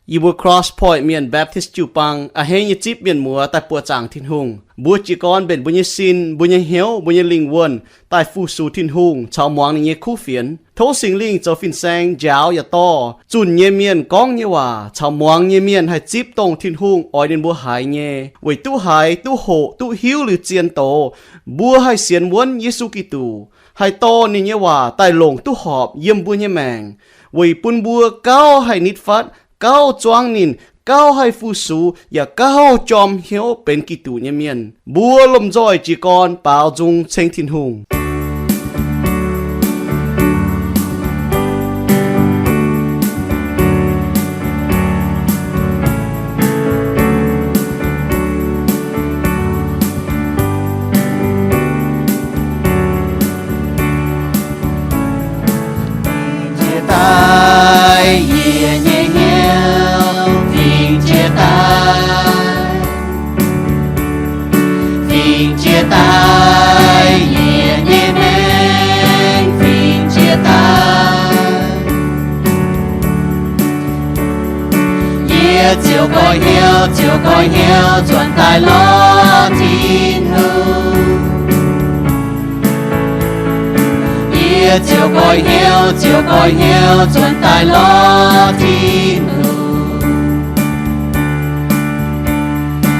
Yie mbuo Cross Point Mienh Baptist jiu-baang a'hneiv nyei zipv mienh muoz daaih buoqc zaangc Tin-Hungh. Mbuo jiez gorn mbenc mbuo nyei sin, mbuo nyei hnyouv, mbuo nyei lingh wuonh daaih fu-sux Tin-Hungh caux muangx ninh nyei kuv fienx. Tov Singx Lingh zoux fin-saeng njaaux yaac dorh zunh nyei mienh gorngv nyei waac caux muangx nyei mienh haih zipv dongh Tin-Hungh oix ninh mbuo haiz nyei. Weic duqv haiz, duqv hoqc, duqv hiuv liuz zien doz, mbuo haih sienx wuonv Yesu Giduc, haih dorh ninh nyei waac daaih longc duqv horpc yiem mbuo nyei maengc, weic bun mbuo gauh haih nitv fatv, gauh zuangv ninh, gauh haih fu-sux, yaac gauh jorm hnyouv benx Giduc nyei mienh. Mbuo lomh nzoih jiez gorn baaux nzung ceng Tin-Hungh. Fingx jiex daaih yie nyei hnyouv, fingx jiex daaih, fingx jiex daaih yie nyei maengc, fingx jiex daaih. Yie ziouc goiv hnyouv, ziouc goiv hnyouv nzuonx daaih lorz Tin-Hungh. Yie ziouc goiv hnyouv, ziouc goiv hnyouv nzuonx daaih lorz Tin-Hungh.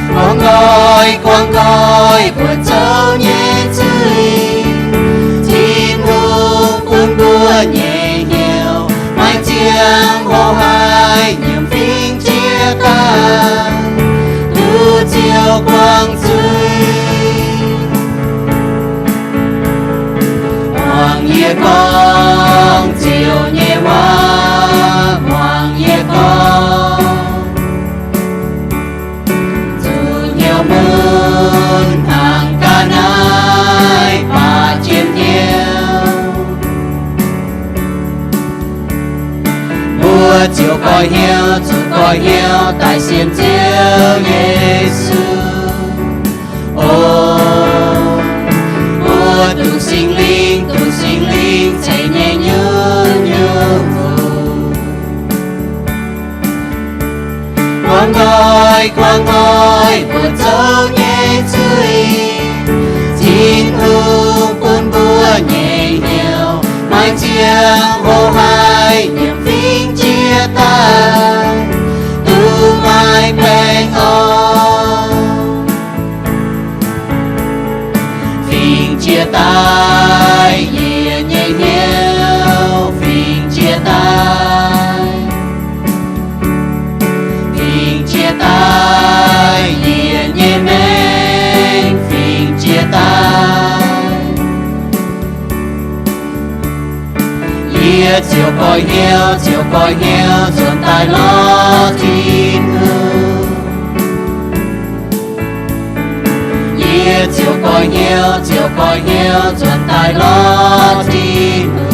Guangc nqoi, guangc nqoi buonc zouv nyei zuiz, Tin-Hungh bun mbuo nyei hnyouv maiv ziangh hoc haiz nyiemc fingx jiex daaih, duqv Ziouv guangc zuiz. Muangx yie gorngv Ziouv nyei waac, muangx yie gorngv. Zuqc hnyouv mun hnaangx ga'naaiv baac jien hnyouv, mbuo ziouc goiv hnyouv, zuqc goiv hnyouv daaih sienx Ziouv Yesu. O, mbuo duqv Singx Lingh, duqv Singx Lingh ceix nyei nyungc-nyungc fuqv. Guangc nqoi, guangc nqoi buonc zouv nyei zuiz, Tin-Hungh bun mbuo nyei hnyouv maiv ziangh hoc haiz nyiemc fingx jiex daaih, duqv maiv baengh orn. Fingx jiex daaih yie nyei hnyouv, fingx jiex daaih, fingx jiex daaih yie nyei maengc, fingx jiex daaih. Yie ziouc goiv hnyouv, ziouc goiv hnyouv nzuonx daaih lorz Tin-Hungh. Yie ziouc goiv hnyouv, ziouc goiv hnyouv nzuonx daaih lorz Tin-Hungh.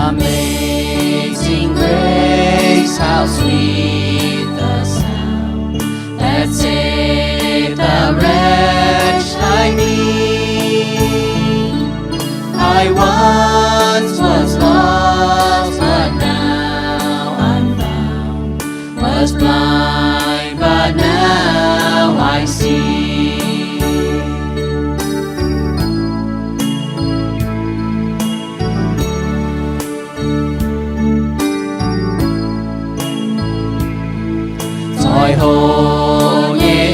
Amazing grace, how sweet the sound that saved a wretch like me. I once was lost, but now I'm found, was blind, but now I see. Zoih hoc nyei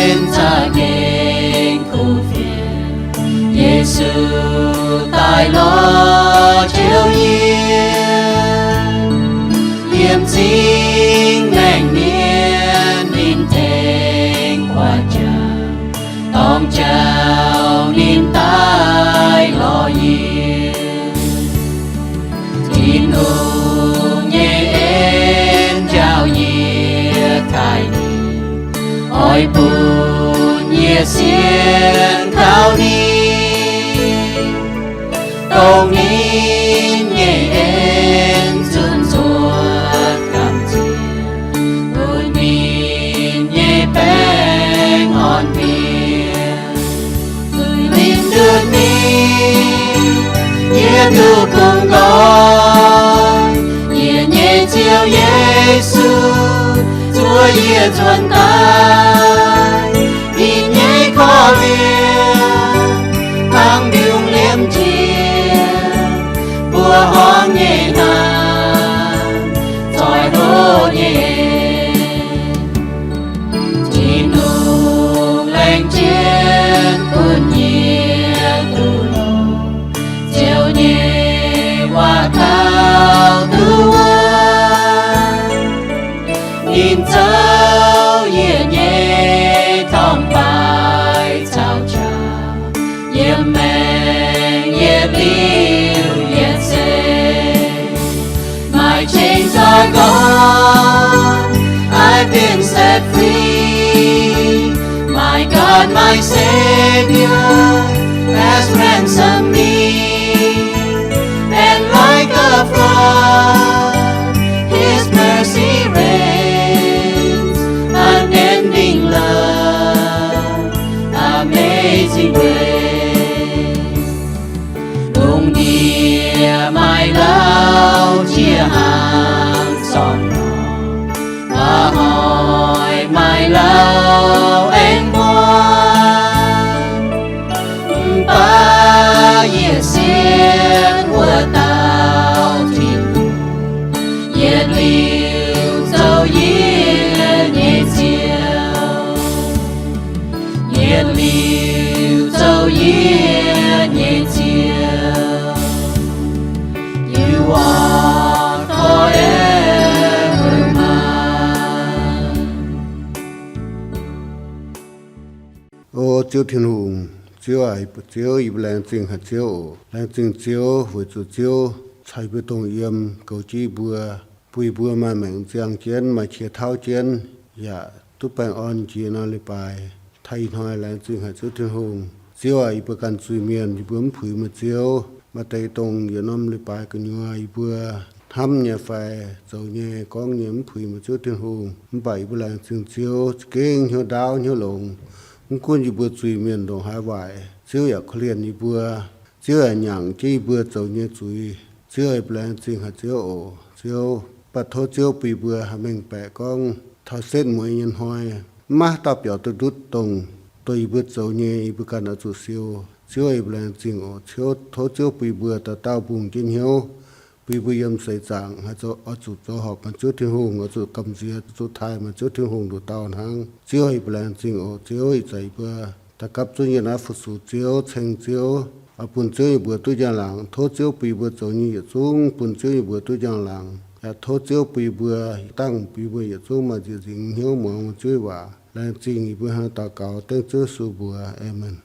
en za'gengh kuv fienx, Yesu daaih lorz Ziouv yie. Yiem zingh maengc mienh ninh tengx buatc jangx, dorng jauv ninh daaih lorz yie. Tin-Hungh nyei en njaaux yie taaih ninh, oix bun yie sienx kaux ninh, dongh ninh nyei en zunc zuotc gamh nziex. Yie nzuonx daaih, ninh nyei korv-lienh hnangv mbiungc liemh njiec, mbuoqc horngh nyei hnaangx, zoih hlo nyei. Tin-Hungh laengz jienv bun yie duqv longx, Ziouv nyei waac taux duqv wuov. Ninh zouv yie nyei torngv-baaix caux qaqv, yiem maengc yietc liuz yietc seix. My chains are gone, I've been set free. My God, my Savior has ransomed me. And like a flood, His mercy reigns, unending love, amazing grace. Lungh ndiev maaih lauh jiex hnaangx zorngh norm, mba'hnoi maaih lauh aengx muangx. Mv baac yie sienx wuov dauh Tin-Hungh, yietc liuz zoux yie nyei Ziouv, yietc liuz zoux yie nyei Ziouv. You are forever mine. O Ziouv Tin-Hungh, Ziouv aac, Ziouv, yie mbuo laengz zingh haic Ziouv oc. Laengz zingh Ziouv weic zuqc Ziouv caux yie mbuo dongh yiem, goux jienv yie mbuo, bun yie mbuo maaih maengc ziangh jienv, maaih qiex tauv jienv, yaac duqv baengh orn jiex norm leiz-baaix taux ih hnoi. Laengz zingh haic Ziouv Tin-Hungh. Ziouv aac, yie mbuo ganh zuiz-mienh, yie mbuo mv puix meih Ziouv. Maaih deix dongh yietc norm leiz-baaix gu'nyuoz yie mbuo hnamv nyei fai zoux nyei, gorngv nyei mv puix meih Ziouv Tin-Hungh. Mv baac yie mbuo laengz zingh Ziouv za'gengh hnyouv ndaauv hnyouv longx. Mv gunv yie mbuo zuiz-mienh ndongc haaix waaic, Ziouv yaac korv-lienh yie mbuo. Ziouv yaac nyaangc jienv yie mbuo zoux nyei zuiz. Ziouv aac, yie mbuo laengz zingh haic Ziouv oc. Ziouv, mv baac tov Ziouv bun yie mbuo haih mengh baeqc gorngv taux setv mueiz nyei hnoi, mv maaih haaix dauh biaux duqv ndutv dongh, dongh yie mbuo zoux nyei yie mbuo ganh oix zuqc siou. Ziouv aac, yie mbuo laengz zingh oc. Ziouv, tov Ziouv bun yie mbuo dauh dauh mbungh jienv hnyouv, bun yie mbuo yiem seix zaangc haih oix zuqc zoux horpc meih Ziouv Tin-Hungh, oix zuqc gamh nziex, zuqc taaih meih Ziouv Tin-Hungh nduqc dauh hnangv. Ziouv aac, yie mbuo laengz zingh oc. Ziouv, ih zanc yie mbuo daux gapv zunv yie naaiv fu-sux Ziouv, ceng Ziouv, oix bun Ziouv yie mbuo duqv njang-laangc. Tov Ziouv bun yie mbuo zoux nyei yietc zungv bun Ziouv yie mbuo duqv njang-laangc. Yaac tov Ziouv bun yie mbuo, dangh bun yie mbuo yietc zungv maaih nzieqc nzingc hnyouv muangx meih Ziouv nyei waac. Laengz zingh, yie mbuo hnangv naaiv daux gaux dengv Ziouv Yesu mbuox. Aamen.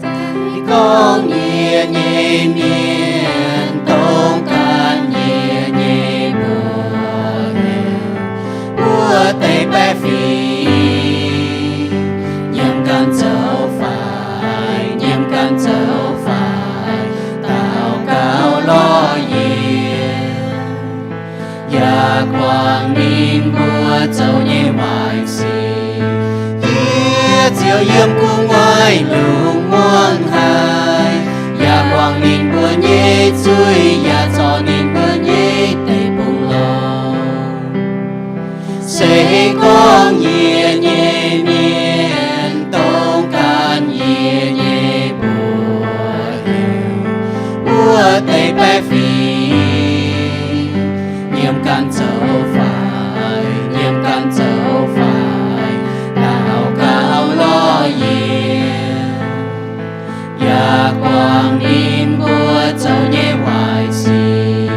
Se gorngv yie nyei mienh dongh gan yie nyei mbuox heuc wuov deix baeqc fingx, nyiemc ganh zoux faix, nyiemc ganh zoux faix, daux gaux lorz yie. Yaac guangc ninh mbuo zoux nyei waaic sic. Yie ziouc yiem gu'nguaaic lungh muangx haic. Yaac guangc ninh mbuo nyei zuiz, yaac zorc ninh mbuo nyei deic-bung-lorngh. Se gorngv yie nyei mienh dongh gan yie nyei mbuox heuc wuov deix baeqc fingx, nyiemc ganh zoux faix, nyiemc ganh zoux faix, daux gaux lorz yie. Yaac guangc ninh mbuo zoux nyei waaic sic.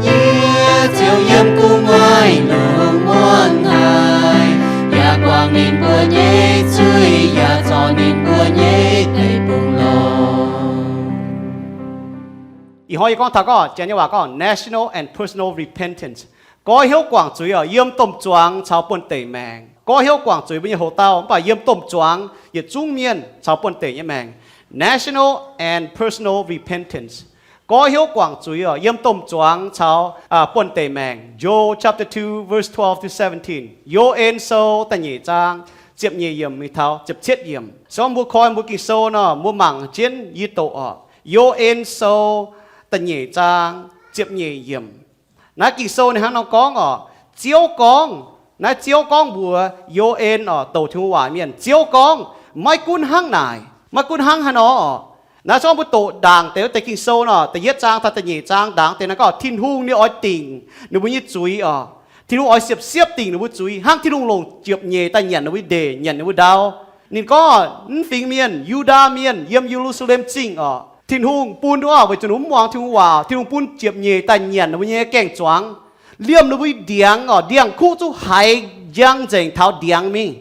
Yie ziouc yiem gu'nguaaic lungh muangx haic. Yaac guangc ninh mbuo nyei zuiz, yaac zorc ninh mbuo nyei deic-bung-lorngh. Ih hnoi yie gorngv taux gorngv Janx nyei waac gorngv national and personal repentance. Goiv hnyouv guangc zuiz oc, yiem domh zuangx caux buonv-deic maengx. Goiv hnyouv guangc zuiz mbuo nyei houx dauh, mv baac yiem domh zuangx yietc zungv mienh caux buonv-deic nyei maengx. National and personal repentance. goiv hnyouv guangc zuiz oc, yiem domh zuangx caux buonv-deic maengc. Joel chapter two, verse twelve to seventeen. Yo^en Sou da'nyeic zaang ziepc nyeic yiemc mingh taux ziepc cietv yiemc. Se gorngv mbuo koi mbuo Ging-Sou nor, mbuo mangc jienv yie doqc oc. Yo^en Sou da'nyeic zaang ziepc nyeic yiemc. Naaiv Ging-Sou ninh hnangv nor gorngv oc, Ziouv gorngv, naaiv Ziouv gorngv mbuox Yo^en oc, douc Tin-Hungh waac mienh. Ziouv gorngv, maiv gunv hnangv naaic, maiv gunv hnangv haaix nor oc. Naaiv se gorngv mbuo doqc ndaangc deix wuov deix Ging-Sou nor, da'yietv zaang taux da'nyeic zaang ndaangc deix naaiv gorngv Tin-Hungh ninh oix dingc ninh mbuo nyei zuiz oc. Tin-Hungh oix siepv-siepv dingc ninh mbuo zuiz, hnangv Tin-Hungh longc ziepc nyeic daaih nyanc ninh mbuo ndeic, nyanc ninh mbuo ndau. Ninh gorngv, mv fingx mienh, Yu^ndaa Mienh, yiem Ye^lu^saa^lem Zingh oc, Tin-Hungh bun duqv oc, weic zuqc ninh mv muangx Tin-Hungh waac, Tin-Hungh bun ziepc nyeic daaih nyanc ninh mbuo nyei gaeng-zuangx, liemh ninh mbuo ndiangx oc, ndiangx-kuqv zungv haiz njang nzengc taux ndiangx mingh.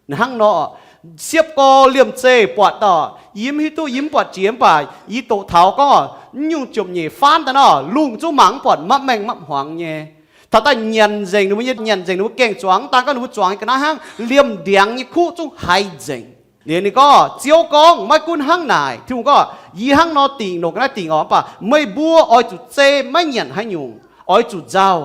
Hnangv nor, siepv gorx liemh zeih buatc oc, yie mv hiuv duqv, yie mv buatc jiex, mv baac yie doqc taux gorngv oc, mv nyungc ziepc nyeic faanv daaih nor, lungh zungv mangc mv buatc, mapv maengh mapv hmuangx nyei. Taux daaih nyanc nzengc ninh mbuo nyei, nyanc nzengc ninh mbuo gaeng-zuangx, daaih gorngv ninh mbuo zuangx nyei ga'naaiv hnangv, liemh ndiangx nyei kuqv zungv haiz nzengc. Liuz ninh gorngv, Ziouv gorngv, maiv gunv hnangv naaic, Tin-Hungh gorngv, yie hnangv nor dingc, longc ga'naaiv dingc oc, mv baac meih mbuo oix zuqc zei maiv nyanc haaix nyungc, oix zuqc nzauh,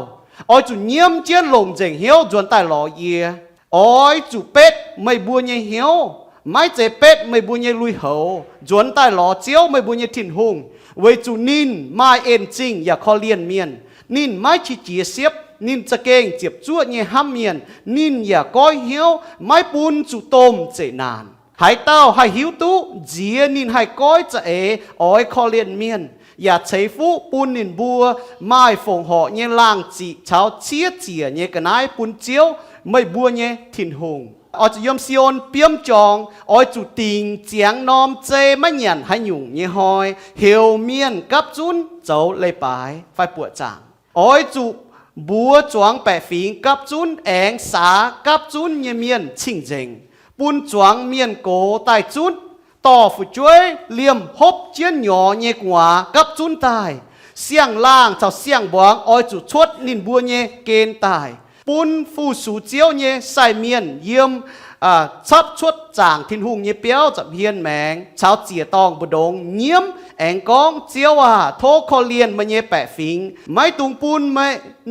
oix zuqc nyiemv jienv longc nzengc hnyouv nzuonx daaih lorz yie. Oix zuqc betv meih mbuo nyei hnyouv, maiv zeiz betv meih mbuo nyei lui-houx, nzuonx daaih lorz Ziouv meih mbuo nyei Tin-Hungh, weic zuqc ninh maaih en zingh yaac korv-lienh mienh. Ninh maiv qiex jiez siepv, ninh za'gengh ziepc zuoqv nyei hnamv mienh. Ninh yaac goiv hnyouv, maiv bun zuqc domh zeqc naanc. Haaix dauh haih hiuv duqv nziex ninh haih goiv za'eix oix korv-lienh mienh, yaac ceix fuqv bun ninh mbuo maaih fongc horc nyei laangh ziqc caux ciev ziec nyei ga'naaiv bun Ziouv, meih mbuo nyei Tin-Hungh. Oix zuqc yiem Si^on biomv jorngx, oix zuqc dingc ziangx norm zei maiv nyanc haaix nyungc nyei hnoi, heuc mienh gapv zunv zoux leiz-baaix fai buoqc zaangc. Oix zuqc mbuox zuangx baeqc fingx gapv zunv aengx saax gapv zunv nyei mienh cing-nzengc, bun zuangx mienh gox daaih zunv. Dorh fu'jueiv liemh hopv jienv nyorx nyei gu'nguaaz gapv zunv daaih. Siang-laangh caux siang-mbuangz oix zuqc cuotv ninh mbuo nyei gen daaih, bun fu-sux Ziouv nyei sai mienh yiem capv cuotv zaangc Tin-Hungh nyei biauv za'hmien maengx caux ziec-dorngh mbu'ndongx nyiemv aengx gorngv, Ziouv aah! Tov korv-lienh meih nyei baeqc fingx. Maiv dungx bun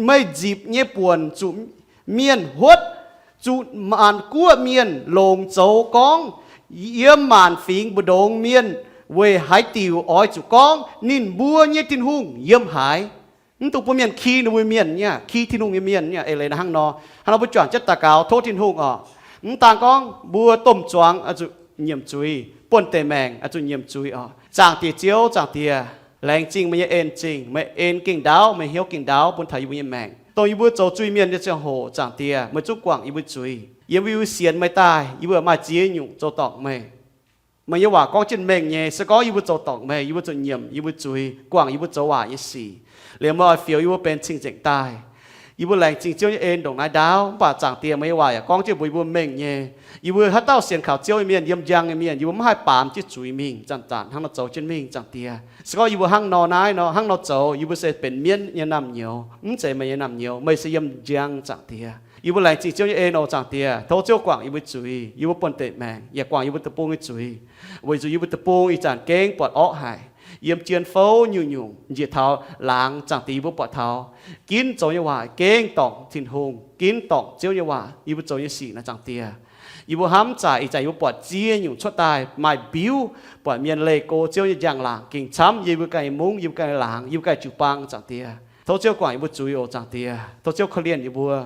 meih nzipc nyei buonc zuqc mienh huotv, zuqc maanc guoqv mienh longc zoux gorngv, yiem maanc fingx mbu'ndongx mienh weic haaix diuc oix zuqc gorngv, Ninh mbuo nyei Tin-Hungh yiem haaix? Mv dungx bun mienh ki ninh mbuo mienh nyei, ki Tin-Hungh nyei mienh nyei. Eix leiz hnangv nor, hnangv nor mbuo juangc jienv daux gaux tov Tin-Hungh oc. Mv daan gorngv mbuo domh zuangx oix zuqc nyiemc zuiz, buonv-deic maengc oix zuqc nyiemc zuiz oc. Zaangc Diex Ziouv, Zaangc Diex, laengz zingh meih nyei en zingh, meih en gengh ndaauv, meih hnyouv gengh ndaauv bun taux yie mbuo nyei maengc. Dongh yie mbuo zoux zuiz-mienh nyei ziangh hoc, Zaangc Diex, meih zungv guangc yie mbuo zuiz. Yiem yie mbuo sienx meih daaih, yie mbuo maaih ziex nyungc zoux dorngc meih. Meih nyei waac gorngv jienv mengh nyei. Se gorngv yie mbuo zoux dorngc meih, yie mbuo zuqc nyiemc yie mbuo zuiz, guangc yie mbuo zoux waaic nyei sic, liemh meih oix fioux yie mbuo benx cing-nzengc daaih. Yie mbuo laengz zingh Ziouv nyei en ndongc naaiv ndaauv. Mv baac Zaangc Diex, meih nyei waac yaac gorngv jienv mbuox yie mbuo mengh nyei. Yie mbuo haaix dauh sienx kaux Ziouv nyei mienh, yiem njang nyei mienh, yie mbuo maiv haih baamz jienv zuiz mingh, zanc-zanc hnangv nor zoux jienv mingh, Zaangc Diex. Se gorngv yie mbuo hnangv nor naaiv nor, hnangv nor zoux, yie mbuo se benx mienv nyei naamh nyouz, mv zeiz meih nyei naamh nyouz. Meih se yiem njang, Zaangc Diex. Yie mbuo laengz zingh Ziouv nyei en oc, Zaangc Diex. Tov Ziouv guangc yie mbuo zuiz, yie mbuo buonv-deic maengc, yaac guangc yie mbuo deic-bung nyei zuiz, weic zuqc yie mbuo deic-bung ih zanc gengh buatc orqv haic, yiem jien fouv nyungc-nyungc njiec taux laangz. Zaangc Diex, yie mbuo buatc taux ginv zoux nyei waac gengh dorngc Tin-Hungh, ginv dorngc Ziouv nyei waac. Yie mbuo zoux nyei sic naaiv, Zaangc Diex, yie mbuo hnamv zaqc ih zanc yie mbuo buatc ziex nyungc cuotv daaih maaih mbiuv, buatc mienh leih go Ziouv nyei njang-laangc gengh camv yiem yie mbuo ganh nyei mungv, yiem yie mbuo ganh nyei laangz, yiem yie mbuo ganh nyei jiu-baang, Zaangc Diex. Tov Ziouv guangc yie mbuo zuiz oc, Zaangc Diex. Tov Ziouv korv-lienh yie mbuo.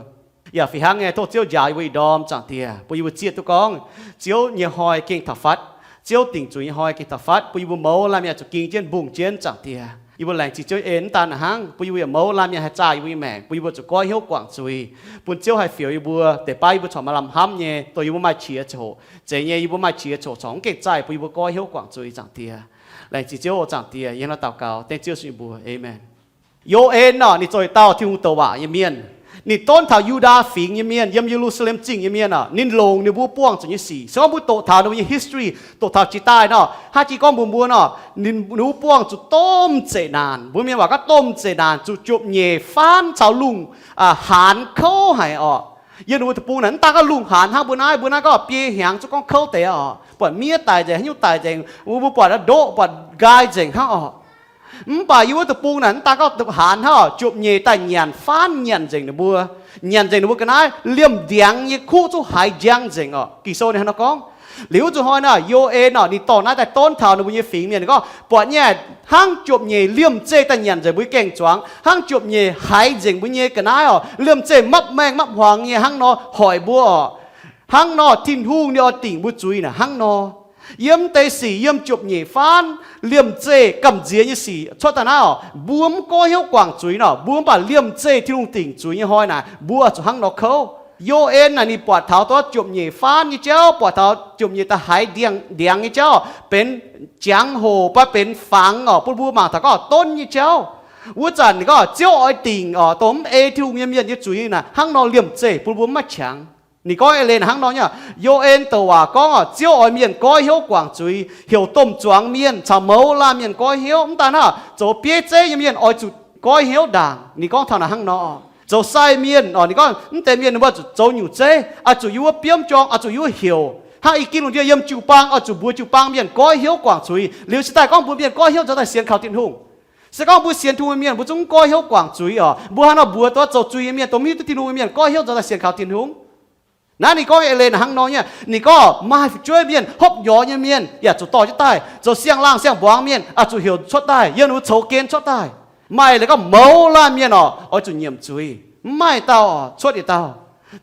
Yaac fih hnangv nyei, tov Ziouv njaaux yie mbuo ih ndorm, Zaangc Diex, bun yie mbuo zieqv duqv gorngv Ziouv nyei hnoi gengh taux fatv, Ziouv dingc zuiz nyei hnoi gengh taux fatv, bun yie mbuo mouz laanh mienh zuqc ging jienv mbungh jienv, Zaangc Diex. Yie mbuo laengz zingh Ziouv nyei en. Mv daan hnangv, bun yie mbuo yaac mouz laanh mienh haih zaah yie mbuo nyei maengc, bun yie mbuo zuqc goiv hnyouv guangc zuiz, bun Ziouv haih fioux yie mbuo, deix baav yie mbuo corc maaih lamh hnamv nyei, dongh yie mbuo maaih qiex coqc. Zeiz nyei, yie mbuo maaih qiex coqc corc mv gengh zaah bun yie mbuo goiv hnyouv guangc zuiz, Zaangc Diex. Laengz zingh Ziouv oc, Zaangc Diex. Yie hnangv naaiv daux gaux dengv Ziouv Yesu nyei mbuox, aamen. Yo^en oc, ninh zoux yietc dauh Tin-Hungh douc waac nyei mienh. Ninh donv taux Yu^ndaa Fingx nyei mienh, yiem Ye^lu^saa^lem Zingh nyei mienh oc. Ninh longc ninh mbuo buangh zuqc nyei sic. Se gorngv mbuo doqc taux ninh mbuo nyei history, doqc taux jiex daaih nor, hnangv jiex gorngv mbuox mbuo nor, ninh mbuo buangh zuqc domh zeqc naanc. Mbuo mienh waac gorngv domh zeqc naanc, zuqc ziepc nyeic faanv caux lungh haanz kouv haic oc. Yiem ninh mbuo deic-bung naaic, mv daan gorngv lungh haanz hnangv mbuo naaiv, mbuo naaiv gorngv biei hnyangx zungv gorngv kouv deix oc. Buatc miev daic nzengc, haaix nyungc daic nzengc, mbuo buatc ndortv buatc nqaai nzengc hnangv oc. Mv baac yie wuov deic-bung naaic mv daan gorngv haanz hnangv, juopv nyeic daaih nyanc faanv nyanc nzengc ninh mbuo, nyanc nzengc ninh mbuo ga'naaiv, liemh ndiangx nyei kuv zungv haiz njang nzengc oc. Ging-Sou ninh hnangv nor gorngv. Liuz wuov zuqc hnoi naaic Yo^en oc, ninh dorh naaiv daaih donv taux ninh mbuo nyei fingx mienh, ninh gorngv, buatc nyei, hnangv juopv nyeic liemh zeih daaih nyanc nzengc mbuo nyei gaeng-zuangx, hnangv juopv nyeic haiz nzengc mbuo nyei ga'naaiv oc, liemh zeih mapv maengh mapv hmuangx nyei hnangv nor hoic mbuo oc. Hnangv nor Tin-Hungh ninh oix dingc mbuo zuiz naaic hnangv nor. Yiem deix sic, yiem juopv nyeic faanv, liemh zeih gamh nziex nyei sic cuotv daaih naaiv oc, mbuo mv goiv hnyouv guangc zuiz nor, mbuo mv baac liemh zeih Tin-Hungh dingc zuiz nyei hnoi naaic, mbuo oix zuqc hnangv nor kouv. Yo^en naaic ninh buatc taux duqv juopv nyeic faanv nyei jauv, buatc taux juopv nyeic daaih haiz ndiangx, ndiangx nyei jauv, benx jangx-hoc baac benx fangx oc, bun mbuo mangc taux gorngv donv nyei jauv. Wuov zanc ninh gorngv Ziouv oix dingc oc, dongh mv ei Tin-Hungh nyei mienh nyei zuiz naaic hnangv nor liemh zeih bun mbuo mv maaih qangx. Ninh gorngv eix leiz naaic hnangv nor nyei. Yo^en douc waac gorngv oc, Ziouv oix mienh goiv hnyouv guangc zuiz, heuc domh zuangx mienh caux mouz laanh mienh goiv hnyouv. Mv daan hnangv, zoux bieiv zeiv nyei mienh oix zuqc goiv hnyouv ndaangc. Ninh gorngv taux naaic hnangv nor. Zoux sai mienh oc, ninh gorngv mv deix mienh ninh mbuo zuqc zoux nyungc zeiv, oix zuqc yiem wuov biomv jorng, oix zuqc yiem wuov heuc. Hnangv i gin lungh ndiev yiem jiu-baang oix zuqc mbuox jiu-baang mienh goiv hnyouv guangc zuiz. Liuz cingx daaih gorngv mbuo mienh goiv hnyouv nzuonx daaih sienx kaux Tin-Hungh. Se gorngv mbuo sienx Tin-Hungh nyei mienh mbuo zungv goiv hnyouv guangc zuiz oc. Mbuo hnangv nor mbuox duqv zoux zuiz nyei mienh, dongh mv hiuv duqv Tin-Hungh nyei mienh goiv hnyouv nzuonx daaih sienx kaux Tin-Hungh. Naaiv ninh gorngv eix leiz naaic hnangv nor nyei. Ninh gorngv maaih fu'jueiv mienh hopv nyorx nyei mienh yaac zuqc dorh jienv daaih, zoux siang-laangh siang-mbuangz mienh oix zuqc heuc cuotv daaih, yiem ninh mbuo coux gen cuotv daaih. Maaih leiz gorngv mouz laanh mienh oc, oix zuqc nyiemc zuiz, mv maaih dauh oc cuotv yietc dauh.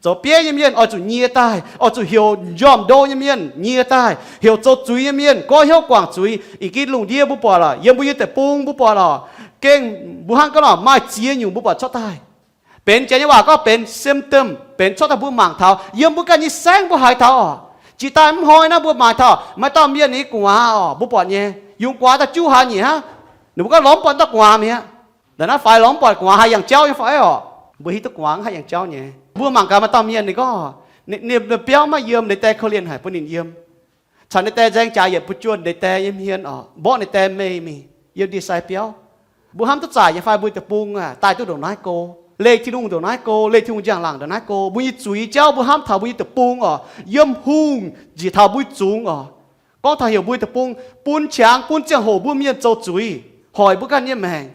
Zoux bieiv nyei mienh oix zuqc nyie daaih, oix zuqc heuc njormh ndo nyei mienh nyie daaih, heuc zoux zuiz nyei mienh goiv hnyouv guangc zuiz. Ih gin lungh ndiev mbuo buatc lorqc, yiem mbuo nyei deic-bung mbuo buatc lorqc, gengh mbuo hnangv gorngv maaih ziex nyungc mbuo buatc cuotv daaih. Benx janx nyei waac gorngv benx symptom, benx cuotv daaih mbuo mangc taux, yiem mbuo ganh nyei saengv mbuo haiz taux oc. Jiex daaih mv hnoi naaiv mbuo mangc taux maaih dauh mienh nyei gu'nguaaz oc, mbuo buatc nyei, yungz guaax daaih juv haaix nyungc hnangv. Ninh mbuo gorngv lorz mv buatc dauh gu'nguaaz mi'aqv. Ndongc naaiv faix lorz mv buatc gu'nguaaz haih yangh jauv nyei fai oc. Mbuo hiuv duqv gu'nguaaz haih yangh jauv nyei. Mbuo mangc gaax maaih dauh mienh ninh gorngv, ninh, ninh biauv maiv yiem, ninh die korv-lienh haic bun ninh yiem. Caux ninh die nzaeng jaax yietc buo juonh, ninh die nyei hmien oc, mborqv ninh die mei mingh yiem ndie-sai biauv. Mbuo hnamv duqv zaaic nyei fai mbuo deic-bung aah, daaih duqv ndongc naaiv go, leih Tin-Hungh ndongc naaiv go, leih Tin-Hungh njang-laangc ndongc naaiv go. Mbuo nyei zuiz jauv mbuo hnamv taux mbuo nyei deic-bung oc, yiem hungh njiec taux mbuo nyei zungx oc. Gorngv taux heuc mbuo nyei deic-bung bun qangx bun ziangh hoc mbuo mienh zoux zuiz, hoic mbuo ganh nyei maengc.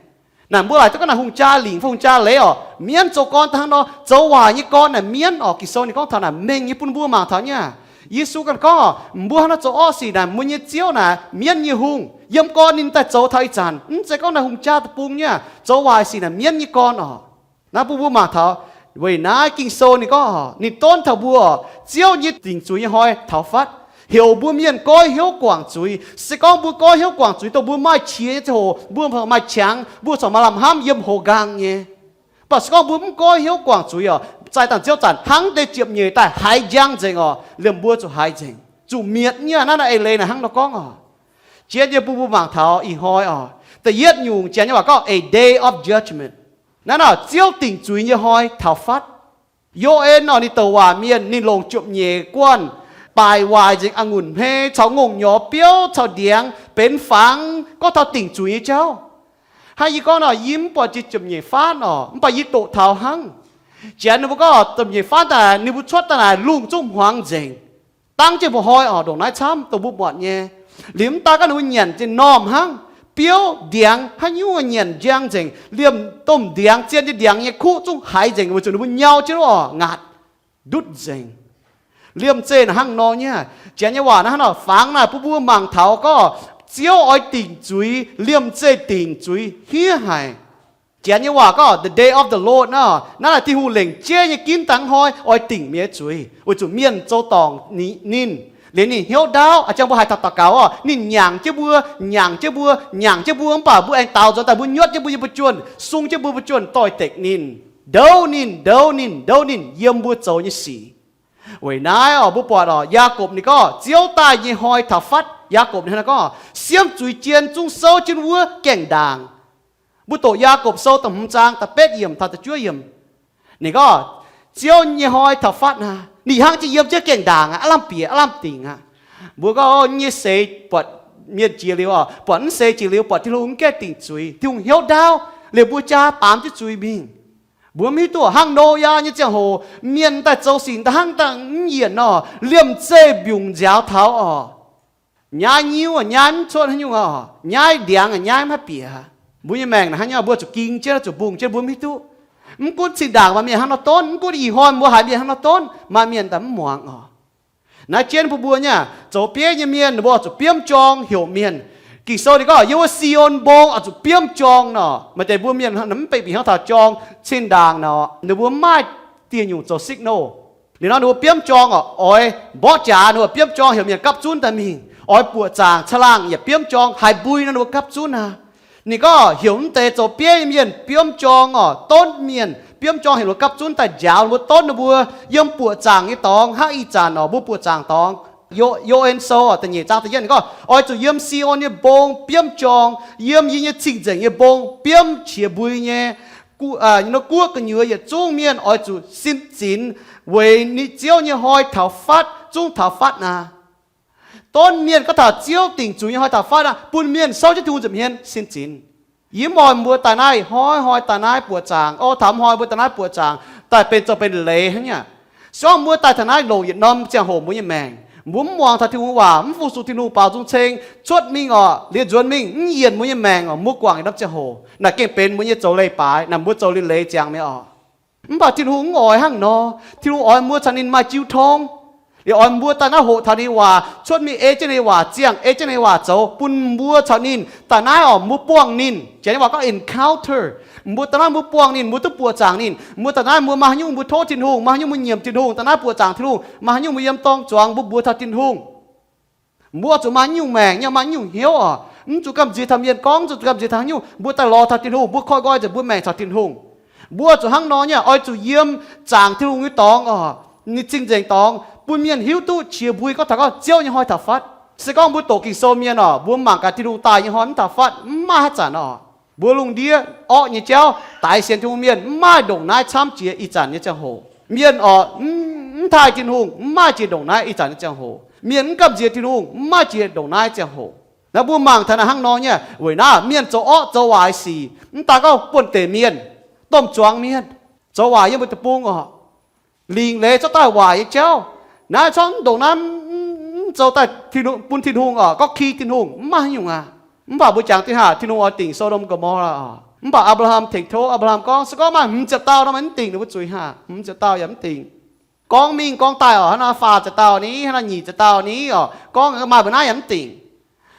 Naaic mbuo laaic duqv gorngv naaic hungh jaa lingc fai hungh jaa leiz oc, mienv zoux gorn daaih hnangv nor, zoux waaic nyei gorn naaic mienv oc. Ging-Sou ninh gorngv taux naaic mengh nyei bun mbuo mangc taux nyei. Yesu ganh gorngv oc, mbuo hnangv nor zoux orqv sic naaic, mbuo nyei Ziouv naaic mienv nyei hungh. Yiem gorn ninh daaih zoux taux ih zanc, mv zeiz gorngv naaic hungh jaa deic-bung nyei, zoux waaic sic naaic mienv nyei gorn oc. Naaiv bun mbuo mangc taux, weic naaiv Ging-Sou ninh gorngv oc, ninh donv taux mbuo oc, Ziouv nyei dingc zuiz nyei hnoi taux fatv, heuc mbuo mienh goiv hnyouv guangc zuiz. Se gorngv mbuo goiv hnyouv guangc zuiz dongh mbuo maaih qiex nyei ziangh hoc, mbuo maaih qangx, mbuo corc maaih lamh hnamv yiem hoz nqaang nyei. Mv baac se gorngv mbuo mv goiv hnyouv guangc zuiz oc, zaih dangh Ziouv zanc hnangv deix ziepc nyeic daaih haiz njang nzengc oc, liemh mbuo zuqc haiz nzengc, zuqc mietc nyei. Naaiv naaiv eix leiz naaic hnangv nor gorngv oc. Janx nyei bun mbuo mangc taux ih hnoi oc, da'yietv nyungc Janx nyei waac gorngv a day of judgment. Naaiv nor Ziouv dingc zuiz nyei hnoi taux fatv. Yo^en nor ninh douc waac mienh, ninh longc ziepc nyeic guanh baaic waaic nzengc a'ngunc hmei caux ngongh nyorx biouv caux ndiangx benx fangx, gorngv taux dingc zuiz nyei jauv. Hnangv yie gorngv nor, yie mv buatc jiex ziepc nyeic faanv oc, mv baac yie doqc taux hnangv. Janx ninh mbuo gorngv ziepc nyeic faanv daaih, ninh mbuo cuotv daaih naaic lungh zungv hmuangx nzengc. Dangv jienv mbuoqc hnoi oc, ndongc naaiv camv dongh mbuo buatc nyei. Liuz mv daan gorngv ninh mbuo nyanc zinh normh hnangv, biouv ndiangx haaix nyungc nyanc njang nzengc, liemh domh ndiangx, zien nyei ndiangx nyei kuv zungv haiz nzengc weic zuqc ninh mbuo nyau jienv oc, ngaatc ndutv nzengc. Liemh zeih naaic hnangv nor nyei. Janx nyei waac naaiv hnangv nor, fangx naaic bun mbuo mangc taux gorngv Ziouv oix dingc zuiz, liemh zeih dingc zuiz hniev haic. Janx nyei waac gorngv the day of the Lord nor, naaiv naaic Tin-Hungh lengc jeiv nyei ginv dangh hnoi oix dingc mienh nyei zuiz, weic zuqc mienh zoux dorngc ninh, liuz ninh hnyouv ndaauv. A'jang mbuo haaix dauh daux gaux oc, ninh nyaangc jienv mbuo, nyaangc jienv mbuo, nyaangc jienv mbuo, mv baac mbuo aengx daaux nzuonx daaih mbuo nyuotv jienv mbuo nyei buoz-juonh, sung jienv mbuo buoz-juonh doix-dekc ninh, ndouv ninh, ndouv ninh, ndouv ninh yiem mbuo zoux nyei sic. Weic naaiv oc, mbuo buatc oc, Yaagorpc ninh gorngv Ziouv daaih nyei hnoi taux fatv. Yaagorpc ninh hnangv naaiv gorngv, siemv zuiz jien zungv souv jienv wuov gaengh ndaangc. Mbuo doqc Yaagorpc Sou da'hmz zaang da'betv yiemc taux da'juov yiemc. Ninh gorngv, Ziouv nyei hnoi taux fatv naaic, ninh hnangv jienv yiem jienv gaengh ndaangc aqv, aav lamh bieqc aav lamh dingc aqv. Mbuo gorngv nyei seix buatc mienh jiex liuz oc, buatc mv seix jiex liuz, buatc Tin-Hungh mv gaengh dingc zuiz, Tin-Hungh hnyouv ndaauv, liuz mbuo jaa baamz jienv zuiz mingh. Mbuo mv hiuv duqv hnangv Noyaa nyei ziangh hoc, mienh daaih zoux sic daaih hnangv daaih mv yienc nor, liemh zeih mbiungc nziaaux taux oc. Nyaiv nyiuv, nyaiv mv cuotv haaix nyungc oc, nyaiv ndiangx, nyaiv mv haih bieqc. Mbuo nyei maengc naaic hnangv nyei, mbuo zuqc ging jienv, zuqc mbungh jienv, mbuo mv hiuv duqv. Mv gunv zinh ndaangc maaih mienh hnangv nor donv, mv gunv ih hnoi mbuo haiz mienh hnangv nor donv, maaih mienh daaih mv muangx oc. Naaiv jienv bun mbuo nyei, zoux bieiv nyei mienh ninh mbuo oix zuqc biomv jorng heuc mienh. Ging-Sou ninh gorngv, yiem wuov Si^on Mbong oix zuqc biomv jorng nor. Maaih deix mbuo mienh mv benx bieqc hnyouv taux jorng, zinh ndaangc nor ninh mbuo mv maaih dieh nyungc zoux signal. Liuz nor ninh mbuo biomv jorng oc, oix mborqv jaax ninh mbuo biomv jorng heuc mienh gapv zunv daaih mingh. Oix buoqc zaangc caangh laangh yaac biomv jorng, haiz mbui nor ninh mbuo gapv zunv aqv. Ninh gorngv heuc mv deix zoux bieiv nyei mienh biomv jorng oc, donv mienh biomv jorng heuc ninh mbuo gapv zunv daaih njaaux ninh mbuo, donv ninh mbuo yiem buoqc zaangc nyei dorngx hnangv ih zanc oc, mbuo buoqc zaangc dorngx. Yo, Yo^en Sou oc, da'nyeic zaang da'yietv ninh gorngv, oix zuqc yiem Si^on nyei mbong biomv jorng, yiem yie nyei cing-nzengc nyei mbong biomv qiex mbui nyei. Guoqv gu'nyuoz yietc zungv mienh oix zuqc sin zinx, weic ninh Ziouv nyei hnoi taux fatv, zungv taux fatv naaic. Donv mienh gorngv taux Ziouv dingc zuiz nyei hnoi taux fatv aqv, bun mienh souv jienv Tin-Hungh nza'hmien sin zinx. Yie mv oix mbuo daaih naaiv hnoi hnoi daaih naaiv buoqc zaangc, o, taux mv hnoi mbuo daaih naaiv buoqc zaangc daaih benx zoux benx leiz hnangv nyei. Se gorngv mbuo daaih taux naaiv longc yietc norm ziangh hoc mbuo nyei maengc, mbuo mv muangx taux Tin-Hungh waac, mv fu-sux Tin-Hungh baaux nzung ceng cuotv mingh oc, liuz nzuonx mingh mv yienc mbuo nyei maengc oc, mbuo guangc yietc norm ziangh hoc naaic gengh benx mbuo nyei zoux leiz-baaix naaic, mbuo zoux liuz leiz ziangx mi'aqv oc. Mv baac Tin-Hungh mv oix hnangv nor. Tin-Hungh oix mbuo caux ninh maaih jiu tong. Liuz oix mbuo daaih naaiv hoqc taux ninh nyei waac, cuotv mingh ei jienv ninh nyei waac, ziangh ei jienv ninh nyei waac zoux, bun mbuo caux ninh daaih naaiv oc, mbuo buangh ninh. Janx nyei waac gorngv encounter. Mbuo daaih naaiv mbuo buangh ninh, mbuo duqv buoqc zaangc ninh. Mbuo daaih naaiv mbuo maaih haaix nyungc mbuo tov Tin-Hungh, maaih haaix nyungc mbuo nyiemc Tin-Hungh, daaih naaiv buoqc zaangc Tin-Hungh, maaih haaix nyungc mbuo yiem dorng zuangx mbuo mbuox taux Tin-Hungh. Mbuo zuqc maaih nyungc maengc nyei, maaih nyungc hnyouv oc. Mv zuqc gamh nziex taux mienh gorngv, mv zuqc gamh nziex taux haaix nyungc. Mbuo daaih lorz taux Tin-Hungh, mbuo koi nqoi nzengc mbuo maengc caux Tin-Hungh. Mbuo zuqc hnangv nor nyei, oix zuqc yiem zaangc Tin-Hungh nyei dorngx oc, ninh cing-nzengc dorngx, bun mienh hiuv duqv qiex mbui gorngv taux gorngv Ziouv nyei hnoi taux fatv. Se gorngv mbuo doqc Ging-Sou mienh oc, mbuo mangc gaax Tin-Hungh daaih nyei hnoi mv taux fatv, mv maaih haaix zanc oc. Mbuo lungh ndiev orqv nyei jauv daix sienx Tin-Hungh mienh mv maaih ndongc naaiv camv jiex ih zanc nyei ziangh hoc. Mienh oc, mv taaih Tin-Hungh mv maaih jiex ndongc naaiv ih zanc nyei ziangh hoc. Mienh mv gamh nziex Tin-Hungh mv maaih jiex ndongc naaiv ziangh hoc. Naaiv mbuo mangc taux naaiv hnangv nor nyei, weic naaiv mienh zoux orqv zoux waaic sic, mv daaih gorngv buonv-deic mienh, domh zuangx mienh, zoux waaic yiem mbuo deic-bung oc. Lingc leiz zorqv daaih waaic nyei jauv. Naaiv corc mv ndongc naaiv, mv zoux daaih bun Tin-Hungh oc, gorngv ki Tin-Hungh mv maaih haaix nyungc aqv. Mv baac mbuo jangx duqv haac, Tin-Hungh oix dingc So^ndom Go^mo^laa oc. Mv baac Apc^laa^ham tengx tov, Apc^laa^ham gorngv, se gorngv maaih hmz ziepc dauh nor, maaih mv dingc ninh mbuo zuiz haac. Hmz ziepc dauh yaac mv dingc. Gorngv mingh gorngv daaih oc, hnangv nor faah ziepc dauh ni, hnangv nor nyic ziepc dauh ni oc, gorngv maaih mbuo naaiv yaac mv dingc.